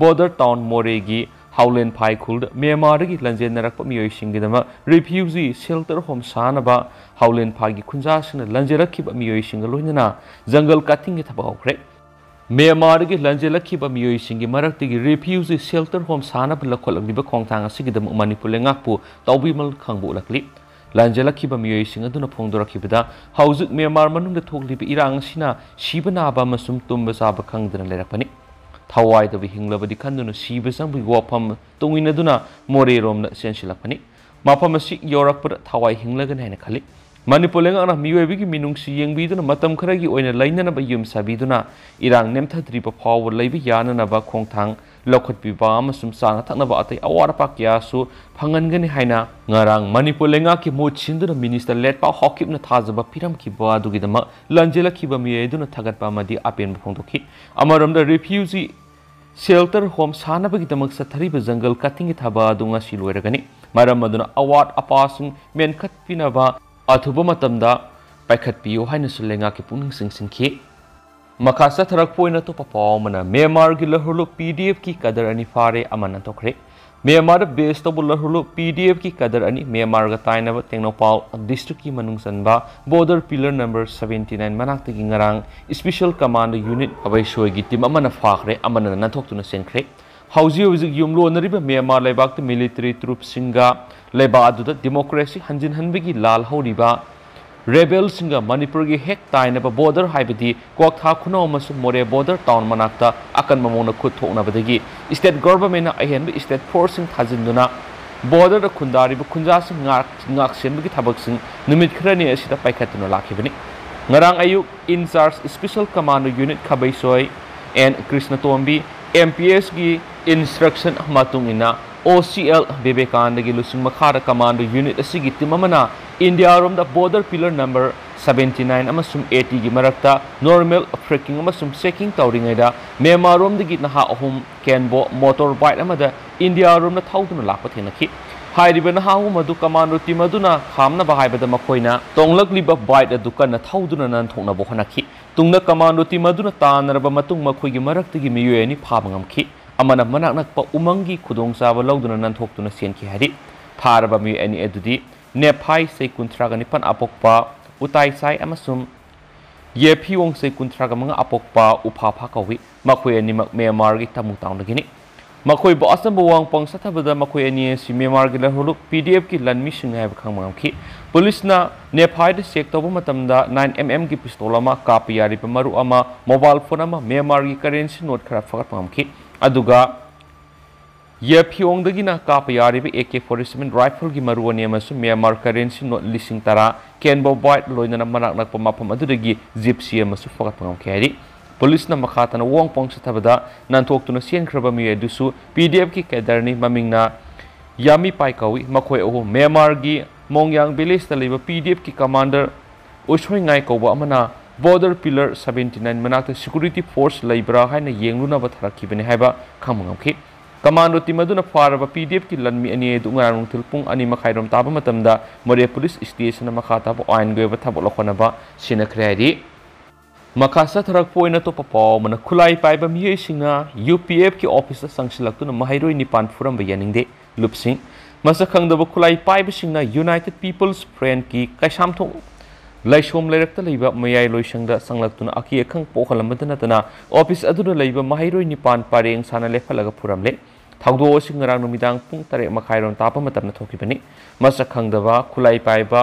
border town ꯃꯣꯔꯦꯒꯤ ꯍꯥꯎꯂꯦꯟꯐꯥꯏ ꯈꯨꯜꯗ ꯃ꯭ꯌꯥꯟꯃꯥꯔꯗꯒꯤ ꯂꯥꯟꯖꯦꯟꯅꯔꯛꯄ ꯃꯤꯑꯣꯏꯁꯤꯡꯒꯤꯗꯃꯛ refugee shelter home ꯁꯥꯅꯕ ꯍꯥꯎꯂꯦꯟꯐꯥꯏꯒꯤ ꯈꯨꯟꯖꯥꯁꯤꯡꯅ ꯂꯥꯟꯖꯦꯜꯂꯛꯈꯤꯕ ꯃꯤꯑꯣꯏꯁꯤꯡꯒ ꯂꯣꯏꯅꯅ jungle cutting ꯒꯤ ꯊꯕꯛ ꯍꯧꯈ꯭ꯔꯦ꯫ ꯃ꯭ꯌꯥꯟꯃꯥꯔꯗꯒꯤ ꯂꯥꯟꯖꯦꯜꯂꯛꯈꯤꯕ ꯃꯤꯑꯣꯏꯁꯤꯡꯒꯤ ꯃꯔꯛꯇꯒꯤ refugee shelter home ꯁꯥꯅꯕ ꯂꯧꯈꯠꯂꯛꯂꯤꯕ ꯈꯣꯡꯊꯥꯡ ꯑꯁꯤꯒꯤꯗꯃꯛ ꯃꯅꯤꯄꯨꯔ ꯂꯩꯉꯥꯛꯄꯨ ꯇꯧꯕꯤꯃꯜ ꯈꯪꯕ ꯎꯠꯂꯛꯂꯤ꯫ ꯂꯥꯟꯖꯦꯜꯂꯛꯈꯤꯕ ꯃꯤꯑꯣꯏꯁꯤꯡ ꯑꯗꯨꯅ ꯐꯣꯡꯗꯣꯔꯛꯈꯤꯕꯗ, ꯍꯧꯖꯤꯛ ꯃ꯭ꯌꯥꯟꯃꯥꯔ ꯃꯅꯨꯡꯗ ꯊꯣꯛꯂꯤꯕ ꯏꯔꯥꯡ ꯑꯁꯤꯅ ꯁꯤꯕ ꯅꯥꯕ ꯑꯃꯁꯨꯡ ꯇꯨꯝꯕ ꯆꯥꯕ ꯈꯪꯗꯅ ꯂꯩꯔꯛꯄꯅꯤ꯫ ꯊꯋꯥꯏꯗꯕꯨ ꯍꯤꯡꯂꯕꯗꯤ ꯈꯟꯗꯨꯅ ꯁꯤꯕ ꯆꯪꯕꯒꯤ ꯋꯥꯐꯝ ꯇꯨꯡꯏꯟꯅꯗꯨꯅ ꯃꯣꯔꯦꯔꯣꯝꯗ ꯆꯦꯟꯁꯤꯜꯂꯛꯄꯅꯤ꯫ ꯃꯐꯝ ꯑꯁꯤ ꯌꯧꯔꯛꯄꯗ ꯊꯋꯥꯏ ꯍꯤꯡꯂꯒꯅꯤ ꯍꯥꯏꯅ ꯈꯜꯂꯤ꯫ ꯃꯅꯤꯄꯨꯔ ꯂꯩꯉꯥꯛꯅ ꯃꯤꯑꯣꯏꯕꯒꯤ ꯃꯤꯅꯨꯡꯁꯤ ꯌꯦꯡꯕꯤꯗꯨꯅ ꯃꯇꯝ ꯈꯔꯒꯤ ꯑꯣꯏꯅ ꯂꯩꯅꯅꯕ ꯌꯨꯝ ꯁꯥꯕꯤꯗꯨꯅ ꯏꯔꯥꯡ ꯅꯦꯝꯊꯗ꯭ꯔꯤꯕ ꯐꯥꯎꯕ ꯂꯩꯕ ꯌꯥꯅꯅꯕ ꯈꯣꯡꯊꯥꯡ ꯂꯧꯈꯠꯄꯤꯕ ꯑꯃꯁꯨꯡ ꯆꯥꯅ ꯊꯛꯅꯕ ꯑꯇꯩ ꯑꯋꯥꯠ ꯑꯄꯥ ꯀꯌꯥꯁꯨ ꯐꯪꯍꯟꯒꯅꯤ ꯍꯥꯏꯅ ꯉꯔꯥꯡ ꯃꯅꯤꯄꯨꯔ ꯂꯩꯉꯥꯛꯀꯤ ꯃꯍꯨꯠ ꯁꯤꯟꯗꯨꯅ minister ꯂꯦꯠꯄꯥꯎ ꯍꯥꯎꯀꯤꯞꯅ ꯊꯥꯖꯕ ꯄꯤꯔꯝꯈꯤꯕ ꯑꯗꯨꯒꯤꯗꯃꯛ ꯂꯥꯟꯖꯦꯜꯂꯛꯈꯤꯕ ꯃꯤꯑꯣꯏ ꯑꯗꯨꯅ ꯊꯥꯒꯠꯄ ꯑꯃꯗꯤ ꯑꯄꯦꯟꯕ ꯐꯣꯡꯗꯣꯛꯈꯤ꯫ ꯑꯃꯔꯣꯝꯗ, refugee shelter home ꯁꯥꯅꯕꯒꯤꯗꯃꯛ ꯆꯠꯊꯔꯤꯕ jungle cutting ꯒꯤ ꯊꯕꯛ ꯑꯗꯨ ꯉꯁꯤ ꯂꯣꯏꯔꯒꯅꯤ꯫ ꯃꯔꯝ ꯑꯗꯨꯅ ꯑꯋꯥꯠ ꯑꯄꯥꯁꯤꯡ ꯃꯦꯟꯈꯠꯄꯤꯅꯕ ꯑꯊꯨꯕ ꯃꯇꯝꯗ ꯄꯥꯏꯈꯠꯄꯤꯌꯨ ꯍꯥꯏꯅꯁꯨ ꯂꯩꯉꯥꯛꯀꯤ ꯄꯨꯛꯅꯤꯡ ꯆꯤꯡꯁꯤꯟꯈꯤ꯫ ꯃꯈꯥ ꯆꯠꯊꯔꯛꯄ ꯑꯣꯏꯅ ꯑꯇꯣꯞꯄ ꯄꯥꯎ ꯑꯃꯅ, ꯃ꯭ꯌꯥꯟꯃꯥꯔꯒꯤ ꯂꯍꯨꯔꯂꯨꯞ P D F ꯀꯤ cadre ꯑꯅꯤ ꯐꯥꯔꯦ, ꯑꯃ ꯅꯥꯟꯊꯣꯛꯈ꯭ꯔꯦ꯫ ꯃ꯭ꯌꯥꯟꯃꯥꯔꯗ base ꯇꯧꯕ ꯂꯍꯨꯔꯂꯨꯞ P D F ꯀꯤ cadre ꯑꯅꯤ ꯃ꯭ꯌꯥꯟꯃꯥꯔꯒ ꯇꯥꯏꯅꯕ ꯇꯦꯡꯅꯧꯄꯥꯜ district ꯀꯤ ꯃꯅꯨꯡ ꯆꯟꯕ border pillar number seventy nine ꯃꯅꯥꯛꯇꯒꯤ ꯉꯔꯥꯡ special commando unit ꯈꯥꯕꯩꯁꯣꯏꯒꯤ team ꯑꯃꯅ ꯐꯥꯈ꯭ꯔꯦ, ꯑꯃꯅ ꯅꯥꯟꯊꯣꯛꯇꯨꯅ ꯆꯦꯟꯈ꯭ꯔꯦ꯫ ꯍꯧꯖꯤꯛ ꯍꯧꯖꯤꯛ ꯌꯨꯝꯂꯣꯟꯅꯔꯤꯕ ꯃ꯭ꯌꯥꯟꯃꯥꯔ ꯂꯩꯕꯥꯛꯇ military troop ꯁꯤꯡꯒ ꯂꯩꯕꯥꯛ ꯑꯗꯨꯗ democracy ꯍꯟꯖꯤꯟꯍꯟꯕꯒꯤ ꯂꯥꯜ ꯍꯧꯔꯤꯕ rebel ꯁꯤꯡꯒ ꯃꯅꯤꯄꯨꯔꯒꯤ ꯍꯦꯛ ꯇꯥꯏꯅꯕ border, ꯍꯥꯏꯕꯗꯤ ꯀ꯭ꯋꯥꯛꯊꯥ ꯈꯨꯅꯧ ꯑꯃꯁꯨꯡ ꯃꯣꯔꯦ border town ꯃꯅꯥꯛꯇ ꯑꯀꯟꯕ ꯃꯑꯣꯡꯗ ꯈꯨꯠ ꯊꯣꯛꯅꯕꯗꯒꯤ state government ꯅ ꯑꯍꯦꯟꯕ state force ꯁꯤꯡ ꯊꯥꯖꯤꯟꯗꯨꯅ border ꯗ ꯈꯨꯟꯗꯥꯔꯤꯕ ꯈꯨꯟꯖꯥꯁꯤꯡ ꯉꯥꯛ-, ꯉꯥꯛꯁꯦꯟꯕꯒꯤ ꯊꯕꯛꯁꯤꯡ ꯅꯨꯃꯤꯠ ꯈꯔꯅꯤ ꯑꯁꯤꯗ ꯄꯥꯏꯈꯠꯇꯨꯅ ꯂꯥꯛꯈꯤꯕꯅꯤ꯫ ꯉꯔꯥꯡ ꯑꯌꯨꯛ in charge special commando unit ꯈꯥꯕꯩꯁꯣꯏ N ꯀ꯭ꯔꯤꯁꯅꯇꯣꯝꯕꯤ, M P S ꯀꯤ instruction ꯃꯇꯨꯡ ꯏꯟꯅ ꯑꯣ ꯁꯤ ꯑꯦꯜ ꯕꯤꯕꯦꯀꯥꯅꯟꯗꯒꯤ ꯂꯨꯆꯤꯡ ꯃꯈꯥꯗ commando unit ꯑꯁꯤꯒꯤ team ꯑꯃꯅ ꯏꯟꯗꯤꯌꯥꯔꯣꯝꯗ border pillar number seventy nine ꯑꯃꯁꯨꯡ eighty ꯒꯤ ꯃꯔꯛꯇ normal flanking ꯑꯃꯁꯨꯡ checking ꯇꯧꯔꯤꯉꯩꯗ ꯃ꯭ꯌꯥꯟꯃꯥꯔꯔꯣꯝꯗꯒꯤ ꯅꯍꯥ ꯑꯍꯨꯝ ꯀꯦꯟꯕꯣ motor bike ꯑꯃꯗ ꯏꯟꯗꯤꯌꯥꯔꯣꯝꯗ ꯊꯧꯗꯨꯅ ꯂꯥꯛꯄ ꯊꯦꯡꯅꯈꯤ꯫ ꯍꯥꯏꯔꯤꯕ ꯅꯍꯥ ꯑꯍꯨꯝ ꯑꯗꯨ commando team ꯑꯗꯨꯅ ꯈꯥꯝꯅꯕ ꯍꯥꯏꯕꯗ ꯃꯈꯣꯏꯅ ꯇꯣꯡꯂꯛꯂꯤꯕ bike ꯑꯗꯨ ꯀꯟꯅ ꯊꯧꯗꯨꯅ ꯅꯥꯟꯊꯣꯛꯅꯕ ꯍꯣꯠꯅꯈꯤ꯫ ꯇꯨꯡꯗ commando team ꯑꯗꯨꯅ ꯇꯥꯟꯅꯔꯕ ꯃꯇꯨꯡ ꯃꯈꯣꯏꯒꯤ ꯃꯔꯛꯇꯒꯤ ꯃꯤꯑꯣꯏ ꯑꯅꯤ ꯐꯥꯕ ꯉꯝꯈꯤ꯫ ꯑꯃꯅ ꯃꯅꯥꯛ ꯅꯛꯄ ꯎꯃꯪꯒꯤ ꯈꯨꯗꯣꯡꯆꯥꯕ ꯂꯧꯗꯨꯅ ꯅꯥꯟꯊꯣꯛꯇꯨꯅ ꯆꯦꯟꯈꯤ ꯍꯥꯏꯔꯤ꯫ ꯐꯥꯔꯕ ꯃꯤꯑꯣꯏ ꯑꯅꯤ ꯑꯗꯨꯗꯤ ꯅꯦꯐꯥꯏ ꯆꯍꯤ ꯀꯨꯟꯊ꯭ꯔꯥꯒ ꯅꯤꯄꯥꯟ ꯑꯄꯣꯛꯄ ꯎꯇꯥꯏ ꯆꯥꯏ ꯑꯃꯁꯨꯡ ꯌꯦꯐꯤꯑꯣꯡ ꯆꯍꯤ ꯀꯨꯟꯊ꯭ꯔꯥꯒ ꯃꯉꯥ ꯑꯄꯣꯛꯄ ꯎꯐꯥꯐꯥ ꯀꯧꯏ꯫ ꯃꯈꯣꯏ ꯑꯅꯤꯃꯛ ꯃ꯭ꯌꯥꯟꯃꯥꯔꯒꯤ ꯇꯃꯨ ꯇꯥꯎꯟꯗꯒꯤꯅꯤ꯫ ꯃꯈꯣꯏꯕꯨ ꯑꯆꯝꯕ ꯋꯥꯍꯪ ꯄꯥꯎ ꯆꯠꯊꯕꯗ ꯃꯈꯣꯏ ꯑꯅꯤ ꯑꯁꯤ ꯃ꯭ꯌꯥꯟꯃꯥꯔꯒꯤ ꯂꯟꯍꯧꯂꯨꯞ P D F ꯀꯤ ꯂꯟꯃꯤꯁꯤꯡꯅꯤ ꯍꯥꯏꯕ ꯈꯪꯕ ꯉꯝꯈꯤ꯫ ꯄꯨꯂꯤꯁꯅ ꯅꯦꯐꯥꯏꯗ check ꯇꯧꯕ ꯃꯇꯝꯗ nine M M ꯒꯤ pistol ꯑꯃ, ꯀꯥꯞꯄ ꯌꯥꯔꯤꯕ ꯃꯔꯨ ꯑꯃ, mobile phone ꯑꯃ, ꯃ꯭ꯌꯥꯟꯃꯥꯔꯒꯤ currency note ꯈꯔ ꯐꯒꯠꯄ ꯉꯝꯈꯤ꯫ ꯑꯗꯨꯒ ꯌꯦꯐꯤꯑꯣꯡꯗꯒꯤꯅ ꯀꯥꯞꯄ ꯌꯥꯔꯤꯕ A K forty seven rifle ꯒꯤ ꯃꯔꯨ ꯑꯅꯤ ꯑꯃꯁꯨꯡ ꯃ꯭ꯌꯥꯟꯃꯥꯔ currency note ꯂꯤꯁꯤꯡ ꯇꯔꯥ, ꯀꯦꯟꯕꯣ bike ꯂꯣꯏꯅꯅ ꯃꯅꯥꯛ ꯅꯛꯄ ꯃꯐꯝ ꯑꯗꯨꯗꯒꯤ gypsy ꯑꯃꯁꯨ ꯐꯒꯠꯄ ꯉꯝꯈꯤ ꯍꯥꯏꯔꯤ꯫ ꯄꯨꯂꯤꯁꯅ ꯃꯈꯥ ꯇꯥꯅ ꯋꯥꯍꯪ ꯄꯥꯎ ꯆꯠꯊꯕꯗ ꯅꯥꯟꯊꯣꯛꯇꯨꯅ ꯆꯦꯟꯈ꯭ꯔꯕ ꯃꯤꯑꯣꯏ ꯑꯗꯨꯁꯨ P D F ꯀꯤ cadre ꯅꯤ, ꯃꯃꯤꯡꯅ ꯌꯥꯃꯤ ꯄꯥꯏ ꯀꯧꯏ꯫ ꯃꯈꯣꯏ ꯑꯍꯨꯝ ꯃ꯭ꯌꯥꯟꯃꯥꯔꯒꯤ ꯃꯣꯡꯌꯥꯡ village ꯇ ꯂꯩꯕ P D F ꯀꯤ commander ꯎꯁꯣꯏꯉꯥꯏ ꯀꯧꯕ ꯑꯃꯅ border pillar seventy nine ꯃꯅꯥꯛꯇ security force ꯂꯩꯕ꯭ꯔꯥ ꯍꯥꯏꯅ ꯌꯦꯡꯂꯨꯅꯕ ꯊꯥꯔꯛꯈꯤꯕꯅꯤ ꯍꯥꯏꯕ ꯈꯪꯕ ꯉꯝꯈꯤ꯫ Commando team ꯑꯗꯨꯅ ꯐꯥꯔꯕ P D F ꯀꯤ ꯂꯟꯃꯤ ꯑꯅꯤ ꯑꯗꯨ ꯉꯔꯥꯡ ꯅꯨꯡꯊꯤꯜ ꯄꯨꯡ ꯑꯅꯤ ꯃꯈꯥꯏꯔꯣꯝ ꯇꯥꯕ ꯃꯇꯝꯗ ꯃꯣꯔꯦ police station ꯅ ꯃꯈꯥ ꯇꯥꯕ ꯑꯥꯏꯟꯒꯤ ꯑꯣꯏꯕ ꯊꯕꯛ ꯂꯧꯈꯠꯅꯕ ꯁꯤꯟꯅꯈ꯭ꯔꯦ ꯍꯥꯏꯔꯤ꯫ ꯃꯈꯥ ꯆꯠꯊꯔꯛꯄ ꯑꯣꯏꯅ ꯑꯇꯣꯞꯄ ꯄꯥꯎ ꯑꯃꯅ, ꯈꯨꯠꯂꯥꯏ ꯄꯥꯏꯕ ꯃꯤꯑꯣꯏꯁꯤꯡꯅ U P F ꯀꯤ office ꯇ ꯆꯪꯁꯤꯜꯂꯛꯇꯨꯅ ꯃꯍꯩꯔꯣꯏ ꯅꯤꯄꯥꯟ ꯐꯨꯔꯝꯕ ꯌꯥꯅꯤꯡꯗꯦ꯫ ꯂꯨꯞꯁꯤꯡ꯫ ꯃꯁꯛ ꯈꯪꯗꯕ ꯈꯨꯠꯂꯥꯏ ꯄꯥꯏꯕꯁꯤꯡꯅ United People's Front ꯀꯤ ꯀꯩꯁꯥꯝꯊꯣꯡ ꯂꯥꯏꯁꯣꯝ ꯂꯩꯔꯛꯇ ꯂꯩꯕ ꯃꯌꯥꯏ ꯂꯣꯏꯁꯪꯗ ꯆꯪꯂꯛꯇꯨꯅ ꯑꯀꯤ ꯑꯈꯪ ꯄꯣꯛꯍꯜꯂꯝꯕꯗ ꯅꯠꯇꯅ office ꯑꯗꯨꯗ ꯂꯩꯕ ꯃꯍꯩꯔꯣꯏ ꯅꯤꯄꯥꯟ ꯄꯔꯦꯡ ꯁꯥꯅ ꯂꯦꯞꯍꯜꯂꯒ ꯐꯨꯔꯝꯂꯦ꯫ ꯊꯧꯗꯣꯛ ꯑꯁꯤ ꯉꯔꯥꯡ ꯅꯨꯃꯤꯗꯥꯡ ꯄꯨꯡ ꯇꯔꯦꯠ ꯃꯈꯥꯏꯔꯣꯝ ꯇꯥꯕ ꯃꯇꯝꯗ ꯊꯣꯛꯈꯤꯕꯅꯤ꯫ ꯃꯁꯛ ꯈꯪꯗꯕ ꯈꯨꯠꯂꯥꯏ ꯄꯥꯏꯕ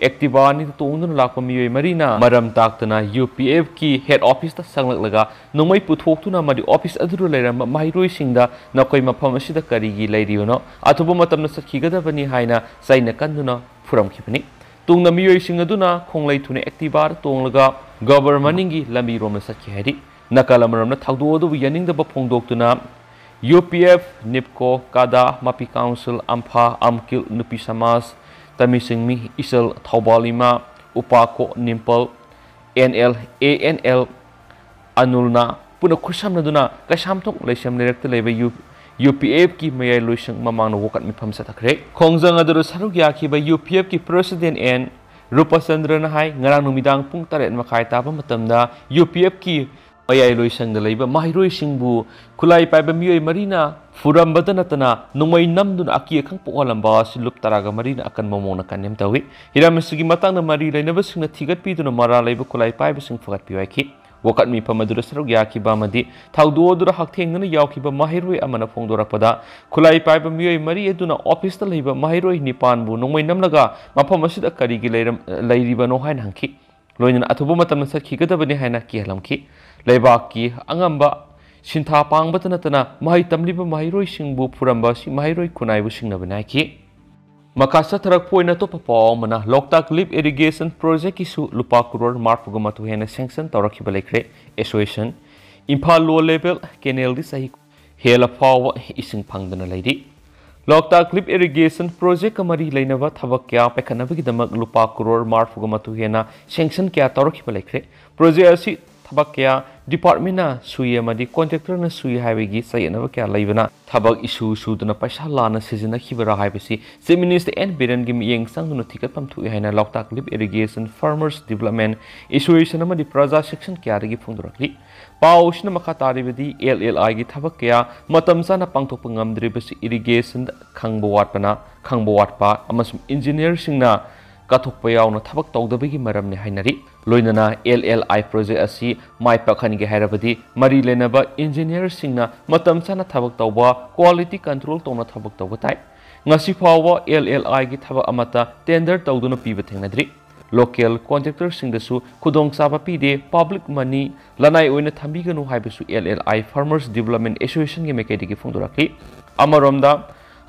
Activa ꯑꯅꯤꯗ ꯇꯣꯡꯗꯨꯅ ꯂꯥꯛꯄ ꯃꯤꯑꯣꯏ ꯃꯔꯤꯅ ꯃꯔꯝ ꯇꯥꯛꯇꯅ U P F ꯀꯤ head office ꯇ ꯆꯪꯂꯛꯂꯒ ꯅꯣꯡꯃꯩ ꯄꯨꯊꯣꯛꯇꯨꯅ ꯑꯃꯗꯤ office ꯑꯗꯨꯗ ꯂꯩꯔꯝꯕ ꯃꯍꯩꯔꯣꯏꯁꯤꯡꯗ "ꯅꯈꯣꯏ ꯃꯐꯝ ꯑꯁꯤꯗ ꯀꯔꯤꯒꯤ ꯂꯩꯔꯤꯕꯅꯣ? ꯑꯊꯨꯕ ꯃꯇꯝꯗ ꯆꯠꯈꯤꯒꯗꯕꯅꯤ" ꯍꯥꯏꯅ ꯆꯩꯅ ꯀꯟꯗꯨꯅ ꯐꯨꯔꯝꯈꯤꯕꯅꯤ꯫ ꯇꯨꯡꯗ ꯃꯤꯑꯣꯏꯁꯤꯡ ꯑꯗꯨꯅ ꯈꯣꯡꯂꯩ ꯊꯨꯅ Activa ꯗ ꯇꯣꯡꯂꯒ ꯒꯕꯔ ꯃꯅꯤꯡꯒꯤ ꯂꯝꯕꯤꯔꯣꯝꯗ ꯆꯠꯈꯤ ꯍꯥꯏꯔꯤ꯫ ꯅꯥꯀꯜ ꯑꯃꯔꯣꯝꯗ ꯊꯧꯗꯣꯛ ꯑꯗꯨꯕꯨ ꯌꯥꯅꯤꯡꯗꯕ ꯐꯣꯡꯗꯣꯛꯇꯨꯅ UPF, NIPCO, ꯀꯥꯗꯥ, ꯃꯄꯤ ꯀꯥꯎꯟꯁꯤꯜ, ꯑꯝꯐꯥ, ꯑꯝꯀꯤꯜ, ꯅꯨꯄꯤ ꯁꯃꯥꯖ, ꯇꯃꯤꯁꯤꯡꯃꯤ, ꯏꯆꯜ, ꯊꯧꯕꯥꯜ ꯏꯃꯥ, ꯎꯄꯥꯀꯣ, ꯅꯤꯝꯄꯜ, NL, ANL, ꯑꯅꯨꯜꯅ ꯄꯨꯟꯅ ꯈꯨꯠꯁꯝꯅꯗꯨꯅ ꯀꯩꯁꯥꯝꯊꯣꯡ ꯂꯩꯁꯦꯝ ꯂꯩꯔꯛꯇ ꯂꯩꯕ ꯌꯨ UPFꯀꯤ ꯃꯌꯥꯏ ꯂꯣꯏꯁꯪ ꯃꯃꯥꯡꯗ ꯋꯥꯀꯠ ꯃꯤꯐꯝ ꯆꯠꯊꯈ꯭ꯔꯦ꯫ ꯈꯣꯡꯖꯪ ꯑꯗꯨꯗ ꯁꯔꯨꯛ ꯌꯥꯈꯤꯕ UPFꯀꯤ President N ꯔꯨꯄꯆꯟꯗ꯭ꯔꯅ ꯍꯥꯏ, ꯉꯔꯥꯡ ꯅꯨꯃꯤꯗꯥꯡ ꯄꯨꯡ ꯇꯔꯦꯠ ꯃꯈꯥꯏ ꯇꯥꯕ ꯃꯇꯝꯗ UPFꯀꯤ ꯃꯌꯥꯏ ꯂꯣꯏꯁꯪꯗ ꯂꯩꯕ ꯃꯍꯩꯔꯣꯏꯁꯤꯡꯕꯨ ꯈꯨꯠꯂꯥꯏ ꯄꯥꯏꯕ ꯃꯤꯑꯣꯏ ꯃꯔꯤꯅ ꯐꯨꯔꯝꯕꯇ ꯅꯠꯇꯅ ꯅꯣꯡꯃꯩ ꯅꯝꯗꯨꯅ ꯑꯀꯤ ꯑꯈꯪ ꯄꯣꯛꯍꯜꯂꯝꯕ ꯑꯁꯤ ꯂꯨꯞ ꯇꯔꯥꯒ ꯃꯔꯤꯅ ꯑꯀꯟꯕ ꯃꯑꯣꯡꯗ condemn ꯇꯧꯏ꯫ ꯍꯤꯔꯝ ꯑꯁꯤꯒꯤ ꯃꯇꯥꯡꯗ ꯃꯔꯤ ꯂꯩꯅꯕꯁꯤꯡꯅ ꯊꯤꯒꯠꯄꯤꯗꯨꯅ ꯃꯔꯥꯜ ꯂꯩꯕ ꯈꯨꯠꯂꯥꯏ ꯄꯥꯏꯕꯁꯤꯡ ꯐꯒꯠꯄꯤꯌꯨ ꯍꯥꯏꯈꯤ꯫ ꯋꯥꯀꯠ ꯃꯤꯐꯝ ꯑꯗꯨꯗ ꯁꯔꯨꯛ ꯌꯥꯈꯤꯕ ꯑꯃꯗꯤ ꯊꯧꯗꯣꯛ ꯑꯗꯨꯗ ꯍꯛꯊꯦꯡꯅꯅ ꯌꯥꯎꯈꯤꯕ ꯃꯍꯩꯔꯣꯏ ꯑꯃꯅ ꯐꯣꯡꯗꯣꯔꯛꯄꯗ, ꯈꯨꯠꯂꯥꯏ ꯄꯥꯏꯕ ꯃꯤꯑꯣꯏ ꯃꯔꯤ ꯑꯗꯨꯅ ꯑꯣꯐꯤꯁꯇ ꯂꯩꯕ ꯃꯍꯩꯔꯣꯏ ꯅꯤꯄꯥꯟꯕꯨ ꯅꯣꯡꯃꯩ ꯅꯝꯂꯒ ꯃꯐꯝ ꯑꯁꯤꯗ ꯀꯔꯤꯒꯤ ꯂꯩꯔꯝ-, ꯂꯩꯔꯤꯕꯅꯣ ꯍꯥꯏꯅ ꯍꯪꯈꯤ꯫ ꯂꯣꯏꯅꯅ ꯑꯊꯨꯕ ꯃꯇꯝꯗ ꯆꯠꯈꯤꯒꯗꯕꯅꯤ ꯍꯥꯏꯅ ꯀꯤꯍꯜꯂꯝꯈꯤ꯫ ꯂꯩꯕꯥꯛꯀꯤ ꯑꯉꯝꯕ ꯁꯤꯟꯊꯥ ꯄꯥꯡꯕꯇ ꯅꯠꯇꯅ ꯃꯍꯩ ꯇꯝꯂꯤꯕ ꯃꯍꯩꯔꯣꯏꯁꯤꯡꯕꯨ ꯐꯨꯔꯝꯕ ꯑꯁꯤ ꯃꯍꯩꯔꯣꯏ ꯈꯨꯟꯅꯥꯏꯕꯨ ꯁꯤꯡꯅꯕꯅꯤ ꯍꯥꯏꯈꯤ꯫ ꯃꯈꯥ ꯆꯠꯊꯔꯛꯄ ꯑꯣꯏꯅ ꯑꯇꯣꯞꯄ ꯄꯥꯎ ꯑꯃꯅ, ꯂꯣꯛꯇꯥꯛ ꯂꯤꯐ ꯏꯔꯤꯒꯦꯁꯟ ꯄ꯭ꯔꯣꯖꯦꯛꯀꯤꯁꯨ ꯂꯨꯄꯥ ꯀꯔꯣꯔ ꯃꯔꯤꯐꯨꯒ ꯃꯥꯊꯣꯏ ꯍꯦꯟꯅ ꯁꯦꯡꯁꯟ ꯇꯧꯔꯛꯈꯤꯕ ꯂꯩꯈ꯭ꯔꯦ꯫ ꯑꯦꯁꯣꯁꯤꯌꯦꯁꯟ ꯏꯝꯐꯥꯜ ꯂꯣ ꯂꯦꯚꯦꯜ ꯀꯦꯅꯦꯜꯗꯤ ꯆꯍꯤ ꯍꯦꯜꯂ ꯐꯥꯎꯕ ꯏꯁꯤꯡ ꯐꯪꯗꯅ ꯂꯩꯔꯤ꯫ ꯂꯣꯛꯇꯥꯛ ꯂꯤꯐ ꯏꯔꯤꯒꯦꯁꯟ ꯄ꯭ꯔꯣꯖꯦꯛꯀ ꯃꯔꯤ ꯂꯩꯅꯕ ꯊꯕꯛ ꯀꯌꯥ ꯄꯥꯏꯈꯠꯅꯕꯒꯤꯗꯃꯛ ꯂꯨꯄꯥ ꯀꯔꯣꯔ ꯃꯔꯤꯐꯨꯒ ꯃꯥꯊꯣꯏ ꯍꯦꯟꯅ ꯁꯦꯡꯁꯟ ꯀꯌꯥ ꯇꯧꯔꯛꯈꯤꯕ ꯂꯩꯈ꯭ꯔꯦ꯫ ꯄ꯭ꯔꯣꯖꯦꯛ ꯑꯁꯤ ꯊꯕꯛ ꯀꯌꯥ ꯗꯤꯄꯥꯔꯠꯃꯦꯟꯅ ꯁꯨꯏ ꯑꯃꯗꯤ ꯀꯣꯟꯇ꯭ꯔꯦꯛꯇꯔꯅ ꯁꯨꯏ ꯍꯥꯏꯕꯒꯤ ꯆꯌꯦꯠꯅꯕ ꯀꯌꯥ ꯂꯩꯕꯅ ꯊꯕꯛ ꯏꯁꯨ ꯁꯨꯗꯅ ꯄꯩꯁꯥ ꯂꯥꯟꯅ ꯁꯤꯖꯤꯟꯅꯈꯤꯕꯔꯥ ꯍꯥꯏꯕꯁꯤ ꯆꯤꯐ ꯃꯤꯅꯤꯁꯇꯔ ꯑꯦꯟ ꯕꯤꯔꯦꯟꯒꯤ ꯃꯤꯠꯌꯦꯡ ꯆꯪꯗꯨꯅ ꯊꯤꯒꯠꯐꯝ ꯊꯣꯛꯏ ꯍꯥꯏꯅ ꯂꯣꯛꯇꯥꯛ ꯂꯤꯐ ꯏꯔꯤꯒꯦꯁꯟ ꯐꯥꯔꯃꯔꯁ ꯗꯤꯕꯂꯞꯃꯦꯟ ꯑꯦꯁꯣꯁꯤꯌꯦꯁꯟ ꯑꯃꯗꯤ ꯄ꯭ꯔꯖꯥ ꯁꯦꯛꯁꯟ ꯀꯌꯥꯗꯒꯤ ꯐꯣꯡꯗꯣꯔꯛꯂꯤ꯫ ꯄꯥꯎ ꯑꯁꯤꯅ ꯃꯈꯥ ꯇꯥꯔꯤꯕꯗꯤ, ꯑꯦꯜ ꯑꯦꯜ ꯑꯥꯏꯒꯤ ꯊꯕꯛ ꯀꯌꯥ ꯃꯇꯝ ꯆꯥꯅ ꯄꯥꯡꯊꯣꯛꯄ ꯉꯝꯗ꯭ꯔꯤꯕꯁꯤ ꯏꯔꯤꯒꯦꯁꯟꯗ ꯈꯪꯕ ꯋꯥꯠꯄꯅ, ꯈꯪꯕ ꯋꯥꯠꯄ ꯑꯃꯁꯨꯡ ꯏꯟꯖꯤꯅꯤꯌꯔꯁꯤꯡꯅ ꯀꯠꯊꯣꯛꯄ ꯌꯥꯎꯅ ꯊꯕꯛ ꯇꯧꯗꯕꯒꯤ ꯃꯔꯝꯅꯤ ꯍꯥꯏꯅꯔꯤ꯫ ꯂꯣꯏꯅꯅ ꯑꯦꯜ ꯑꯦꯜ ꯑꯥꯏ ꯄ꯭ꯔꯣꯖꯦꯛ ꯑꯁꯤ ꯃꯥꯏ ꯄꯥꯛꯍꯟꯒꯦ ꯍꯥꯏꯔꯕꯗꯤ ꯃꯔꯤ ꯂꯩꯅꯕ ꯏꯟꯖꯤꯅꯤꯌꯔꯁꯤꯡꯅ ꯃꯇꯝ ꯆꯥꯅ ꯊꯕꯛ ꯇꯧꯕ, ꯀ꯭ꯋꯥꯂꯤꯇꯤ ꯀꯟꯇ꯭ꯔꯣꯜ ꯇꯧꯅ ꯊꯕꯛ ꯇꯧꯕ ꯇꯥꯏ꯫ ꯉꯁꯤ ꯐꯥꯎꯕ ꯑꯦꯜ ꯑꯦꯜ ꯑꯥꯏꯒꯤ ꯊꯕꯛ ꯑꯃꯠꯇ ꯇꯦꯟꯗꯔ ꯇꯧꯗꯨꯅ ꯄꯤꯕ ꯊꯦꯡꯅꯗ꯭ꯔꯤ꯫ ꯂꯣꯀꯦꯜ ꯀꯣꯟꯇ꯭ꯔꯦꯛꯇꯔꯁꯤꯡꯗꯁꯨ ꯈꯨꯗꯣꯡꯆꯥꯕ ꯄꯤꯗꯦ, ꯄꯕ꯭ꯂꯤꯛ ꯃꯅꯤ ꯂꯅꯥꯏ ꯑꯣꯏꯅ ꯊꯝꯕꯤꯒꯅꯨ ꯍꯥꯏꯕꯁꯨ ꯑꯦꯜ ꯑꯦꯜ ꯑꯥꯏ ꯐꯥꯔꯃꯔꯁ ꯗꯤꯕꯂꯞꯃꯦꯟ ꯑꯦꯁꯣꯁꯤꯌꯦꯁꯟꯒꯤ ꯃꯥꯏꯀꯩꯗꯒꯤ ꯐꯣꯡꯗꯣꯔꯛꯂꯤ꯫ ꯑꯃꯔꯣꯝꯗ,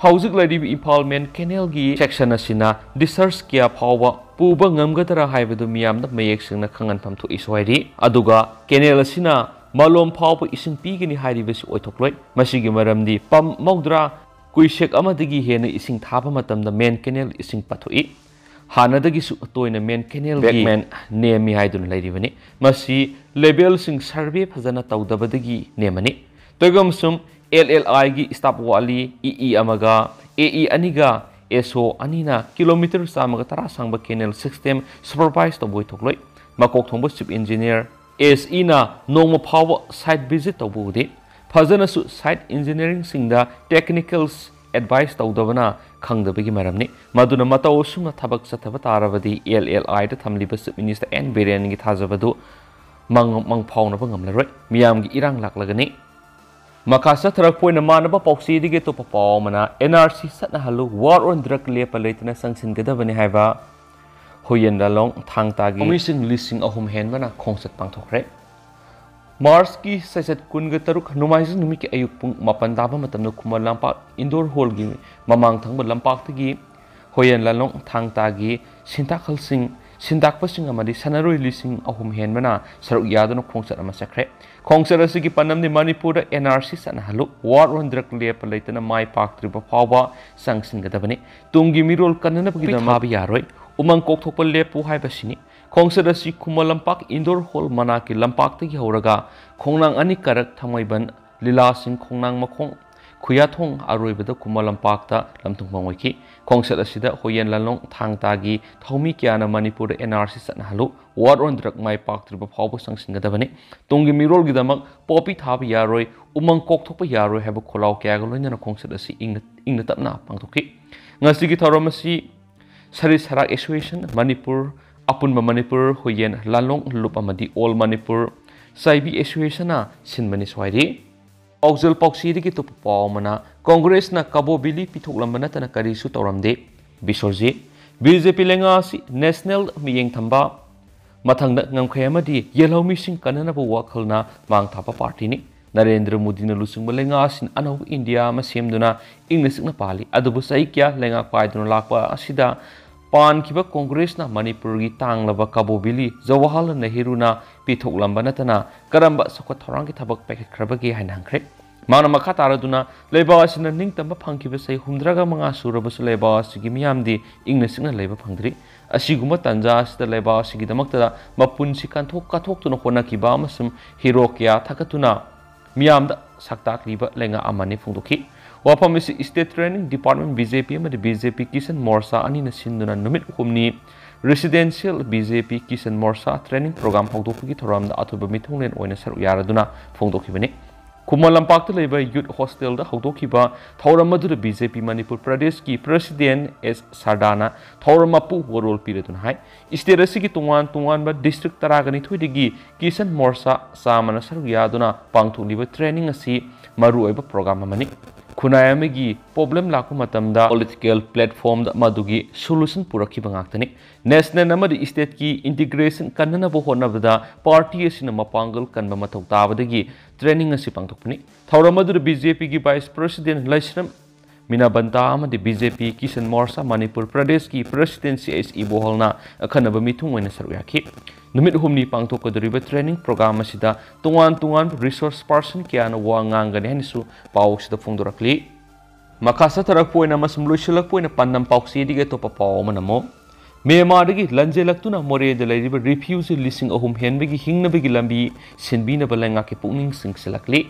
ꯍꯧꯖꯤꯛ ꯂꯩꯔꯤꯕ ꯏꯝꯐꯥꯜ ꯃꯦꯟ ꯀꯦꯅꯦꯜꯒꯤ ꯁꯦꯛꯁꯟ ꯑꯁꯤꯅ ꯗꯤꯁꯆꯥꯔꯖ ꯀꯌꯥ ꯐꯥꯎꯕ ꯄꯨꯕ ꯉꯝꯒꯗ꯭ꯔꯥ ꯍꯥꯏꯕꯗꯨ ꯃꯤꯌꯥꯝꯗ ꯃꯌꯦꯛ ꯁꯦꯡꯅ ꯈꯪꯍꯟꯐꯝ ꯊꯣꯛꯏꯁꯨ ꯍꯥꯏꯔꯤ꯫ ꯑꯗꯨꯒ ꯀꯦꯅꯦꯜ ꯑꯁꯤꯅ ꯃꯥꯂꯣꯝ ꯐꯥꯎꯕ ꯏꯁꯤꯡ ꯄꯤꯒꯅꯤ ꯍꯥꯏꯔꯤꯕꯁꯤ ꯑꯣꯏꯊꯣꯛꯂꯣꯏ꯫ ꯃꯁꯤꯒꯤ ꯃꯔꯝꯗꯤ ꯄꯝ ꯃꯧꯗ꯭ꯔꯥ ꯀꯨꯏꯁꯦꯛ ꯑꯃꯗꯒꯤ ꯍꯦꯟꯅ ꯏꯁꯤꯡ ꯊꯥꯕ ꯃꯇꯝꯗ ꯃꯦꯟ ꯀꯦꯅꯦꯜ ꯏꯁꯤꯡ ꯄꯥꯊꯣꯛꯏ꯫ ꯍꯥꯟꯅꯗꯒꯤꯁꯨ ꯇꯣꯏꯅ ꯃꯦꯟ ꯀꯦꯅꯦꯜꯒꯤ ꯕꯦꯛꯃꯦꯟ ꯅꯦꯝꯃꯤ ꯍꯥꯏꯗꯨꯅ ꯂꯩꯔꯤꯕꯅꯤ꯫ ꯃꯁꯤ ꯂꯦꯕꯦꯜꯁꯤꯡ ꯁꯔꯚꯦ ꯐꯖꯅ ꯇꯧꯗꯕꯗꯒꯤ ꯅꯦꯝꯃꯅꯤ꯫ ꯇꯣꯏꯒꯝꯁꯨꯝ ꯑꯦꯜ ꯑꯦꯜ ꯑꯥꯏꯒꯤ ꯁ꯭ꯇꯥꯐ ꯋꯥꯂꯤ ꯏ ꯏ ꯑꯃꯒ ꯑꯦ ꯏ ꯑꯅꯤꯒ ꯑꯦꯁ ꯑꯣ ꯑꯅꯤꯅ ꯀꯤꯂꯣꯃꯤꯇꯔ ꯆꯥꯝꯃꯒ ꯇꯔꯥ ꯁꯥꯡꯕ ꯀꯦꯅꯦꯜ ꯁꯤꯁꯇꯦꯝ ꯁꯨꯄꯔꯚꯥꯏꯁ ꯇꯧꯕ ꯑꯣꯏꯊꯣꯛꯂꯣꯏ꯫ ꯃꯀꯣꯛ ꯊꯣꯡꯕ ꯆꯤꯐ ꯏꯟꯖꯤꯅꯤꯌꯔ ꯑꯦꯁ ꯏꯅ ꯅꯣꯡꯃ ꯐꯥꯎꯕ ꯁꯥꯏꯠ ꯚꯤꯖꯤꯠ ꯇꯧꯕ ꯎꯗꯦ꯫ ꯐꯖꯅꯁꯨ ꯁꯥꯏꯠ ꯏꯟꯖꯤꯅꯤꯌꯔꯤꯡꯁꯤꯡꯗ ꯇꯦꯛꯅꯤꯀꯦꯜꯁ ꯑꯦꯗꯚꯥꯏꯁ ꯇꯧꯗꯕꯅ ꯈꯪꯗꯕꯒꯤ ꯃꯔꯝꯅꯤ꯫ ꯃꯗꯨꯅ ꯃꯇꯧ ꯑꯁꯨꯝꯅ ꯊꯕꯛ ꯆꯠꯊꯕ ꯇꯥꯔꯕꯗꯤ ꯑꯦꯜ ꯑꯦꯜ ꯑꯥꯏꯗ ꯊꯝꯂꯤꯕ ꯆꯤꯐ ꯃꯤꯅꯤꯁꯇꯔ ꯑꯦꯟ ꯕꯤꯔꯦꯟꯒꯤ ꯊꯥꯖꯕꯗꯨ ꯃꯪ-, ꯃꯪꯐꯥꯎꯅꯕ ꯉꯝꯂꯔꯣꯏ꯫ ꯃꯤꯌꯥꯝꯒꯤ ꯏꯔꯥꯡ ꯂꯥꯛꯂꯒꯅꯤ꯫ ꯃꯈꯥ ꯆꯠꯊꯔꯛꯄ ꯑꯣꯏꯅ ꯃꯥꯟꯅꯕ ꯄꯥꯎꯆꯦꯗꯒꯤ ꯑꯇꯣꯞꯄ ꯄꯥꯎ ꯑꯃꯅ, and R C ꯆꯠꯅꯍꯜꯂꯨ, war on drug ꯂꯦꯞꯄ ꯂꯩꯇꯅ ꯆꯪꯁꯤꯟꯒꯗꯕꯅꯤ ꯍꯥꯏꯕ ꯍꯨꯌꯦꯟ ꯂꯥꯂꯣꯡ ꯊꯥꯡ ꯇꯥꯒꯤ ꯂꯧꯃꯤꯁꯤꯡ ꯂꯤꯁꯤꯡ ꯑꯍꯨꯝ ꯍꯦꯟꯕꯅ ꯈꯣꯡꯆꯠ ꯄꯥꯡꯊꯣꯛꯈ꯭ꯔꯦ꯫ ꯃꯥꯔꯆꯀꯤ ꯆꯩꯆꯠ ꯀꯨꯟꯒ ꯇꯔꯨꯛ ꯅꯣꯡꯃꯥꯏꯖꯤꯡ ꯅꯨꯃꯤꯠꯀꯤ ꯑꯌꯨꯛ ꯄꯨꯡ ꯃꯥꯄꯟ ꯇꯥꯕ ꯃꯇꯝꯗ ꯈꯨꯃꯟ ꯂꯝꯄꯥꯛ ꯏꯟꯗꯣꯔ ꯍꯣꯜꯒꯤ ꯃꯃꯥꯡ ꯊꯪꯕ ꯂꯝꯄꯥꯛꯇꯒꯤ ꯍꯨꯌꯦꯟ ꯂꯥꯂꯣꯡ ꯊꯥꯡ ꯇꯥꯒꯤ ꯁꯤꯟꯊꯥꯛꯍꯜꯁꯤꯡ, ꯁꯤꯟꯊꯥꯛꯄꯁꯤꯡ ꯑꯃꯗꯤ ꯁꯥꯟꯅꯔꯣꯏ ꯂꯤꯁꯤꯡ ꯑꯍꯨꯝ ꯍꯦꯟꯕꯅ ꯁꯔꯨꯛ ꯌꯥꯗꯨꯅ ꯈꯣꯡꯆꯠ ꯑꯃ ꯆꯠꯈ꯭ꯔꯦ꯫ ꯈꯣꯡꯆꯠ ꯑꯁꯤꯒꯤ ꯄꯥꯟꯗꯝꯗꯤ ꯃꯅꯤꯄꯨꯔꯗ and R C ꯆꯠꯅꯍꯜꯂꯨ, war on drug ꯂꯦꯞꯄ ꯂꯩꯇꯅ ꯃꯥꯏ ꯄꯥꯛꯇ꯭ꯔꯤꯕ ꯐꯥꯎꯕ ꯆꯪꯁꯤꯟꯒꯗꯕꯅꯤ꯫ ꯇꯨꯡꯒꯤ ꯃꯤꯔꯣꯜ ꯀꯟꯅꯅꯕꯒꯤꯗꯃꯛ ꯊꯥꯕ ꯌꯥꯔꯣꯏ, ꯎꯃꯪ ꯀꯣꯛꯊꯣꯛꯄ ꯂꯦꯞꯄꯨ ꯍꯥꯏꯕꯁꯤꯅꯤ꯫ ꯈꯣꯡꯆꯠ ꯑꯁꯤ ꯈꯨꯃꯟ ꯂꯝꯄꯥꯛ ꯏꯟꯗꯣꯔ ꯍꯣꯜ ꯃꯅꯥꯛꯀꯤ ꯂꯝꯄꯥꯛꯇꯒꯤ ꯍꯧꯔꯒ ꯈꯣꯡꯅꯥꯡ ꯑꯅꯤ ꯀꯥꯔꯛ ꯊꯥꯡꯃꯩꯕꯟ ꯂꯤꯂꯥꯁꯤꯡ ꯈꯣꯡꯅꯥꯡ ꯃꯈꯣꯡ ꯈꯨꯌꯥꯊꯣꯡ ꯑꯔꯣꯏꯕꯗ ꯈꯨꯃꯟ ꯂꯝꯄꯥꯛꯇ ꯂꯝꯊꯨꯡꯐꯝ ꯑꯣꯏꯈꯤ꯫ ꯈꯣꯡꯆꯠ ꯑꯁꯤꯗ ꯍꯨꯌꯦꯟ ꯂꯥꯂꯣꯡ ꯊꯥꯡ ꯇꯥꯒꯤ ꯊꯧꯃꯤ ꯀꯌꯥꯅ ꯃꯅꯤꯄꯨꯔꯗ and R C ꯆꯠꯅꯍꯜꯂꯨ, war on drug ꯃꯥꯏ ꯄꯥꯛꯇ꯭ꯔꯤꯕ ꯐꯥꯎꯕ ꯆꯪꯁꯤꯟꯒꯗꯕꯅꯤ, ꯇꯨꯡꯒꯤ ꯃꯤꯔꯣꯜꯒꯤꯗꯃꯛ ꯄꯣꯄꯤ ꯊꯥꯕ ꯌꯥꯔꯣꯏ, ꯎꯃꯪ ꯀꯣꯛꯊꯣꯛꯄ ꯌꯥꯔꯣꯏ ꯍꯥꯏꯕ ꯈꯣꯜꯂꯥꯎ ꯀꯌꯥꯒ ꯂꯣꯏꯅꯅ ꯈꯣꯡꯆꯠ ꯑꯁꯤ ꯏꯪꯅ, ꯏꯪꯅ ꯇꯞꯅ ꯄꯥꯡꯊꯣꯛꯈꯤ꯫ ꯉꯁꯤꯒꯤ ꯊꯧꯔꯝ ꯑꯁꯤ ꯁꯔꯤꯠ ꯁꯔꯥꯛ ꯑꯦꯁꯣꯁꯤꯌꯦꯁꯟ ꯃꯅꯤꯄꯨꯔ, ꯑꯄꯨꯟꯕ ꯃꯅꯤꯄꯨꯔ ꯍꯨꯌꯦꯟ ꯂꯥꯂꯣꯡ ꯂꯨꯞ ꯑꯃꯗꯤ ꯑꯣꯜ ꯃꯅꯤꯄꯨꯔ ꯆꯥꯏꯕꯤ ꯑꯦꯁꯣꯁꯤꯌꯦꯁꯟꯅ ꯁꯤꯟꯕꯅꯤ꯫ ꯁ꯭ꯋꯥꯏꯗꯤ ꯄꯥꯎꯖꯦꯜ ꯄꯥꯎꯆꯦꯗꯒꯤ ꯑꯇꯣꯞꯄ ꯄꯥꯎ ꯑꯃꯅ, ꯀꯣꯡꯒ꯭ꯔꯦꯁꯅ ꯀꯕꯣ ꯕꯤꯂꯤ ꯄꯤꯊꯣꯛꯂꯝꯕ ꯅꯠꯇꯅ ꯀꯔꯤꯁꯨ ꯇꯧꯔꯝꯗꯦ, ꯕꯤꯁꯣꯔꯖꯤꯠ꯫ ꯕꯤ ꯖꯦ ꯄꯤ ꯂꯩꯉꯥꯛ ꯑꯁꯤ ꯅꯦꯁꯅꯦꯜ ꯃꯤꯠꯌꯦꯡ ꯊꯝꯕ, ꯃꯊꯪꯗ ꯉꯝꯈꯩ ꯑꯃꯗꯤ ꯌꯦꯜꯍꯧꯃꯤꯁꯤꯡ ꯀꯟꯅꯅꯕ ꯋꯥꯈꯜꯅ ꯃꯥꯡ ꯊꯥꯕ ꯄꯥꯔꯇꯤꯅꯤ꯫ ꯅꯔꯦꯟꯗ꯭ꯔ ꯃꯣꯗꯤꯅ ꯂꯨꯆꯤꯡꯕ ꯂꯩꯉꯥꯛ ꯑꯁꯤꯅ ꯑꯅꯧꯕ ꯏꯟꯗꯤꯌꯥ ꯑꯃ ꯁꯦꯝꯗꯨꯅ ꯏꯪꯅ ꯆꯤꯛꯅ ꯄꯥꯜꯂꯤ꯫ ꯑꯗꯨꯕꯨ ꯆꯍꯤ ꯀꯌꯥ ꯂꯩꯉꯥꯛ ꯄꯥꯏꯗꯨꯅ ꯂꯥꯛꯄ ꯑꯁꯤꯗ ꯄꯥꯟꯈꯤꯕ ꯀꯣꯡꯒ꯭ꯔꯦꯁꯅ ꯃꯅꯤꯄꯨꯔꯒꯤ ꯇꯥꯡꯂꯕ ꯀꯕꯣ ꯚꯦꯂꯤ ꯖꯋꯥꯍꯔꯂꯥꯜ ꯅꯦꯍꯔꯨꯅ ꯄꯤꯊꯣꯛꯂꯝꯕ ꯅꯠꯇꯅ ꯀꯔꯝꯕ ꯆꯥꯎꯈꯠ ꯊꯧꯔꯥꯡꯒꯤ ꯊꯕꯛ ꯄꯥꯏꯈꯠꯈ꯭ꯔꯕꯒꯦ ꯍꯥꯏꯅ ꯍꯪꯈ꯭ꯔꯦ꯫ ꯃꯥꯅ ꯃꯈꯥ ꯇꯥꯔꯗꯨꯅ, ꯂꯩꯕꯥꯛ ꯑꯁꯤꯅ ꯅꯤꯡꯇꯝꯕ ꯐꯪꯈꯤꯕ ꯆꯍꯤ ꯍꯨꯝꯗ꯭ꯔꯥꯒ ꯃꯉꯥ ꯁꯨꯔꯕꯁꯨ ꯂꯩꯕꯥꯛ ꯑꯁꯤꯒꯤ ꯃꯤꯌꯥꯝꯗꯤ ꯏꯪꯅ ꯆꯤꯛꯅ ꯂꯩꯕ ꯐꯪꯗ꯭ꯔꯤ꯫ ꯑꯁꯤꯒꯨꯝꯕ ꯇꯥꯟꯖꯥ ꯑꯁꯤꯗ ꯂꯩꯕꯥꯛ ꯑꯁꯤꯒꯤꯗꯃꯛꯇ ꯃꯄꯨꯟꯁꯤ ꯀꯟꯊꯣꯛ ꯀꯠꯊꯣꯛꯇꯨꯅ ꯍꯣꯠꯅꯈꯤꯕ ꯑꯃꯁꯨꯡ ꯍꯤꯔꯣ ꯀꯌꯥ ꯊꯥꯒꯠꯇꯨꯅ ꯃꯤꯌꯥꯝꯗ ꯁꯛꯇꯥꯛꯂꯤꯕ ꯂꯩꯉꯥꯛ ꯑꯃꯅꯤ ꯐꯣꯡꯗꯣꯛꯈꯤ꯫ ꯋꯥꯐꯝ ꯑꯁꯤ State Training Department, BJP ꯑꯃꯗꯤ BJP Kisan Morcha ꯑꯅꯤꯅ ꯁꯤꯟꯗꯨꯅ ꯅꯨꯃꯤꯠ ꯍꯨꯝꯅꯤ Residential BJP Kisan Morcha Training Program ꯍꯧꯗꯣꯛꯄꯒꯤ ꯊꯧꯔꯝꯗ ꯑꯊꯨꯕ ꯃꯤꯊꯨꯡꯂꯦꯟ ꯑꯣꯏꯅ ꯁꯔꯨꯛ ꯌꯥꯔꯗꯨꯅ ꯐꯣꯡꯗꯣꯛꯈꯤꯕꯅꯤ꯫ ꯈꯨꯃꯟ ꯂꯝꯄꯥꯛꯇ ꯂꯩꯕ Youth Hostelꯗ ꯍꯧꯗꯣꯛꯈꯤꯕ ꯊꯧꯔꯝ ꯑꯗꯨꯗ BJP ꯃꯅꯤꯄꯨꯔ ꯄ꯭ꯔꯗꯦꯁꯀꯤ President S ꯁꯔꯗꯥꯅ ꯊꯧꯔꯝ ꯃꯄꯨ ꯋꯥꯔꯣꯜ ꯄꯤꯔꯗꯨꯅ ꯍꯥꯏ, State ꯑꯁꯤꯒꯤ ꯇꯣꯉꯥꯟ ꯇꯣꯉꯥꯟꯕ district ꯇꯔꯥꯒ ꯅꯤꯊꯣꯏꯗꯒꯤ Kisan Morcha ꯆꯥꯝꯃꯅ ꯁꯔꯨꯛ ꯌꯥꯗꯨꯅ ꯄꯥꯡꯊꯣꯛꯂꯤꯕ training ꯑꯁꯤ ꯃꯔꯨꯑꯣꯏꯕ program ꯑꯃꯅꯤ꯫ ꯈꯨꯟꯅꯥꯏ ꯑꯃꯒꯤ problem ꯂꯥꯛꯄ ꯃꯇꯝꯗ political platformꯗ ꯃꯗꯨꯒꯤ solution ꯄꯨꯔꯛꯈꯤꯕ ꯉꯥꯛꯇꯅꯤ꯫ National ꯑꯃꯗꯤ stateꯀꯤ integration ꯀꯟꯅꯅꯕ ꯍꯣꯠꯅꯕꯗ party ꯑꯁꯤꯅ ꯃꯄꯥꯡꯒꯜ ꯀꯟꯕ ꯃꯊꯧ ꯇꯥꯕꯗꯒꯤ training ꯑꯁꯤ ꯄꯥꯡꯊꯣꯛꯄꯅꯤ꯫ ꯊꯧꯔꯝ ꯑꯗꯨꯗ BJPꯒꯤ Vice President ꯂꯩꯁ꯭ꯔꯝ ꯃꯤꯅꯥꯕꯟꯇꯥ ꯑꯃꯗꯤ BJP Kisan Morcha ꯃꯅꯤꯄꯨꯔ ꯄ꯭ꯔꯗꯦꯁꯀꯤ President C H ꯏꯕꯣꯍꯜꯅ ꯑꯈꯟꯅꯕ ꯃꯤꯊꯨꯡ ꯑꯣꯏꯅ ꯁꯔꯨꯛ ꯌꯥꯈꯤ꯫ ꯅꯨꯃꯤꯠ ꯍꯨꯝꯅꯤ ꯄꯥꯡꯊꯣꯛꯀꯗꯧꯔꯤꯕ training program ꯑꯁꯤꯗ ꯇꯣꯉꯥꯟ ꯇꯣꯉꯥꯟꯕ resource person ꯀꯌꯥꯅ ꯋꯥ ꯉꯥꯡꯒꯅꯤ ꯍꯥꯏꯅꯁꯨ ꯄꯥꯎ ꯑꯁꯤꯗ ꯐꯣꯡꯗꯣꯔꯛꯂꯤ꯫ ꯃꯈꯥ ꯆꯠꯊꯔꯛꯄ ꯑꯣꯏꯅ ꯑꯃꯁꯨꯡ ꯂꯣꯏꯁꯤꯜꯂꯛꯄ ꯑꯣꯏꯅ ꯄꯥꯟꯗꯝ ꯄꯥꯎꯆꯦꯗꯒꯤ ꯑꯇꯣꯞꯄ ꯄꯥꯎ ꯑꯃ ꯅꯝꯃꯨ꯫ ꯃ꯭ꯌꯥꯟꯃꯥꯔꯗꯒꯤ ꯂꯥꯟꯖꯦꯜꯂꯛꯇꯨꯅ ꯃꯣꯔꯦꯗ ꯂꯩꯔꯤꯕ refugee ꯂꯤꯁꯤꯡ ꯑꯍꯨꯝ ꯍꯦꯟꯕꯒꯤ ꯍꯤꯡꯅꯕꯒꯤ ꯂꯝꯕꯤ ꯁꯤꯟꯕꯤꯅꯕ ꯂꯩꯉꯥꯛꯀꯤ ꯄꯨꯛꯅꯤꯡ ꯆꯤꯡꯁꯤꯜꯂꯛꯂꯤ꯫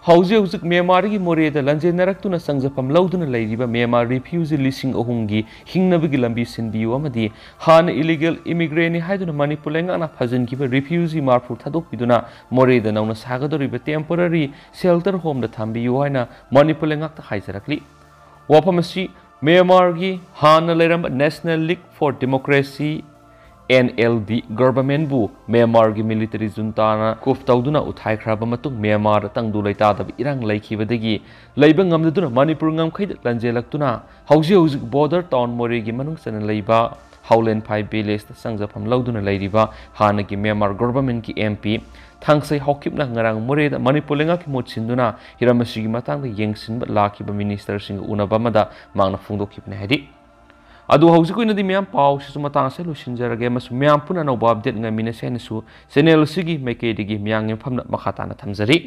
ꯍꯧꯖꯤꯛ ꯍꯧꯖꯤꯛ ꯃ꯭ꯌꯥꯟꯃꯥꯔꯗꯒꯤ ꯃꯣꯔꯦꯗ ꯂꯥꯟꯖꯦꯟꯅꯔꯛꯇꯨꯅ ꯆꯪꯖꯐꯝ ꯂꯧꯗꯨꯅ ꯂꯩꯔꯤꯕ ꯃ꯭ꯌꯥꯟꯃꯥꯔ refugee ꯂꯤꯁꯤꯡ ꯑꯍꯨꯝꯒꯤ ꯍꯤꯡꯅꯕꯒꯤ ꯂꯝꯕꯤ ꯁꯤꯟꯕꯤꯌꯨ ꯑꯃꯗꯤ ꯍꯥꯟꯅ illegal immigrantꯅꯤ ꯍꯥꯏꯗꯨꯅ ꯃꯅꯤꯄꯨꯔ ꯂꯩꯉꯥꯛꯅ ꯐꯥꯖꯤꯟꯈꯤꯕ refugee ꯃꯔꯤꯐꯨ ꯊꯥꯗꯣꯛꯄꯤꯗꯨꯅ ꯃꯣꯔꯦꯗ ꯅꯧꯅ ꯁꯥꯒꯗꯧꯔꯤꯕ temporary shelter homeꯗ ꯊꯝꯕꯤꯌꯨ ꯍꯥꯏꯅ ꯃꯅꯤꯄꯨꯔ ꯂꯩꯉꯥꯛꯇ ꯍꯥꯏꯖꯔꯛꯂꯤ꯫ ꯋꯥꯐꯝ ꯑꯁꯤ ꯃ꯭ꯌꯥꯟꯃꯥꯔꯒꯤ ꯍꯥꯟꯅ ꯂꯩꯔꯝꯕ National League for Democracy, NLD governmentꯕꯨ ꯃ꯭ꯌꯥꯟꯃꯥꯔꯒꯤ military juntaꯅ coup ꯇꯧꯗꯨꯅ ꯎꯠꯊꯥꯏꯈ꯭ꯔꯕ ꯃꯇꯨꯡ ꯃ꯭ꯌꯥꯟꯃꯥꯔꯗ ꯇꯪꯗꯨ ꯂꯩꯇꯥꯗꯕ ꯏꯔꯥꯡ ꯂꯩꯈꯤꯕꯗꯒꯤ ꯂꯩꯕ ꯉꯝꯗꯗꯨꯅ ꯃꯅꯤꯄꯨꯔ ꯉꯝꯈꯩꯗ ꯂꯥꯟꯖꯦꯜꯂꯛꯇꯨꯅ ꯍꯧꯖꯤꯛ ꯍꯧꯖꯤꯛ border town ꯃꯣꯔꯦꯒꯤ ꯃꯅꯨꯡ ꯆꯟꯅ ꯂꯩꯕ ꯍꯥꯎꯂꯦꯟꯐꯥꯏ villageꯇ ꯆꯪꯖꯐꯝ ꯂꯧꯗꯨꯅ ꯂꯩꯔꯤꯕ ꯍꯥꯟꯅꯒꯤ ꯃ꯭ꯌꯥꯟꯃꯥꯔ governmentꯀꯤ MP ꯊꯥꯡꯁꯩ ꯍꯥꯎꯀꯤꯞꯅ ꯉꯔꯥꯡ ꯃꯣꯔꯦꯗ ꯃꯅꯤꯄꯨꯔ ꯂꯩꯉꯥꯛꯀꯤ ꯃꯍꯨꯠ ꯁꯤꯟꯗꯨꯅ ꯍꯤꯔꯝ ꯑꯁꯤꯒꯤ ꯃꯇꯥꯡꯗ ꯌꯦꯡꯁꯤꯟꯕ ꯂꯥꯛꯈꯤꯕ ministerꯁꯤꯡꯒ ꯎꯅꯕ ꯑꯃꯗ ꯃꯍꯥꯛꯅ ꯐꯣꯡꯗꯣꯛꯈꯤꯕꯅꯤ ꯍꯥꯏꯗꯤ, ꯑꯗꯨ ꯍꯧꯖꯤꯛ ꯑꯣꯏꯅꯗꯤ ꯃꯌꯥꯝ ꯄꯥꯎꯁꯤꯁꯨ ꯃꯇꯥꯡ ꯑꯁꯤꯗ ꯂꯣꯏꯁꯤꯟꯖꯔꯒꯦ, ꯑꯃꯁꯨꯡ ꯃꯌꯥꯝ ꯄꯨꯟꯅ ꯑꯅꯧꯕ update ꯉꯥꯏꯃꯤꯟꯅꯁꯦ ꯍꯥꯏꯅꯁꯨ channel ꯑꯁꯤꯒꯤ ꯃꯥꯏꯀꯩꯗꯒꯤ ꯃꯌꯥꯝꯒꯤ ꯃꯐꯝꯗ ꯃꯈꯥ ꯇꯥꯅ ꯊꯝꯖꯔꯤ꯫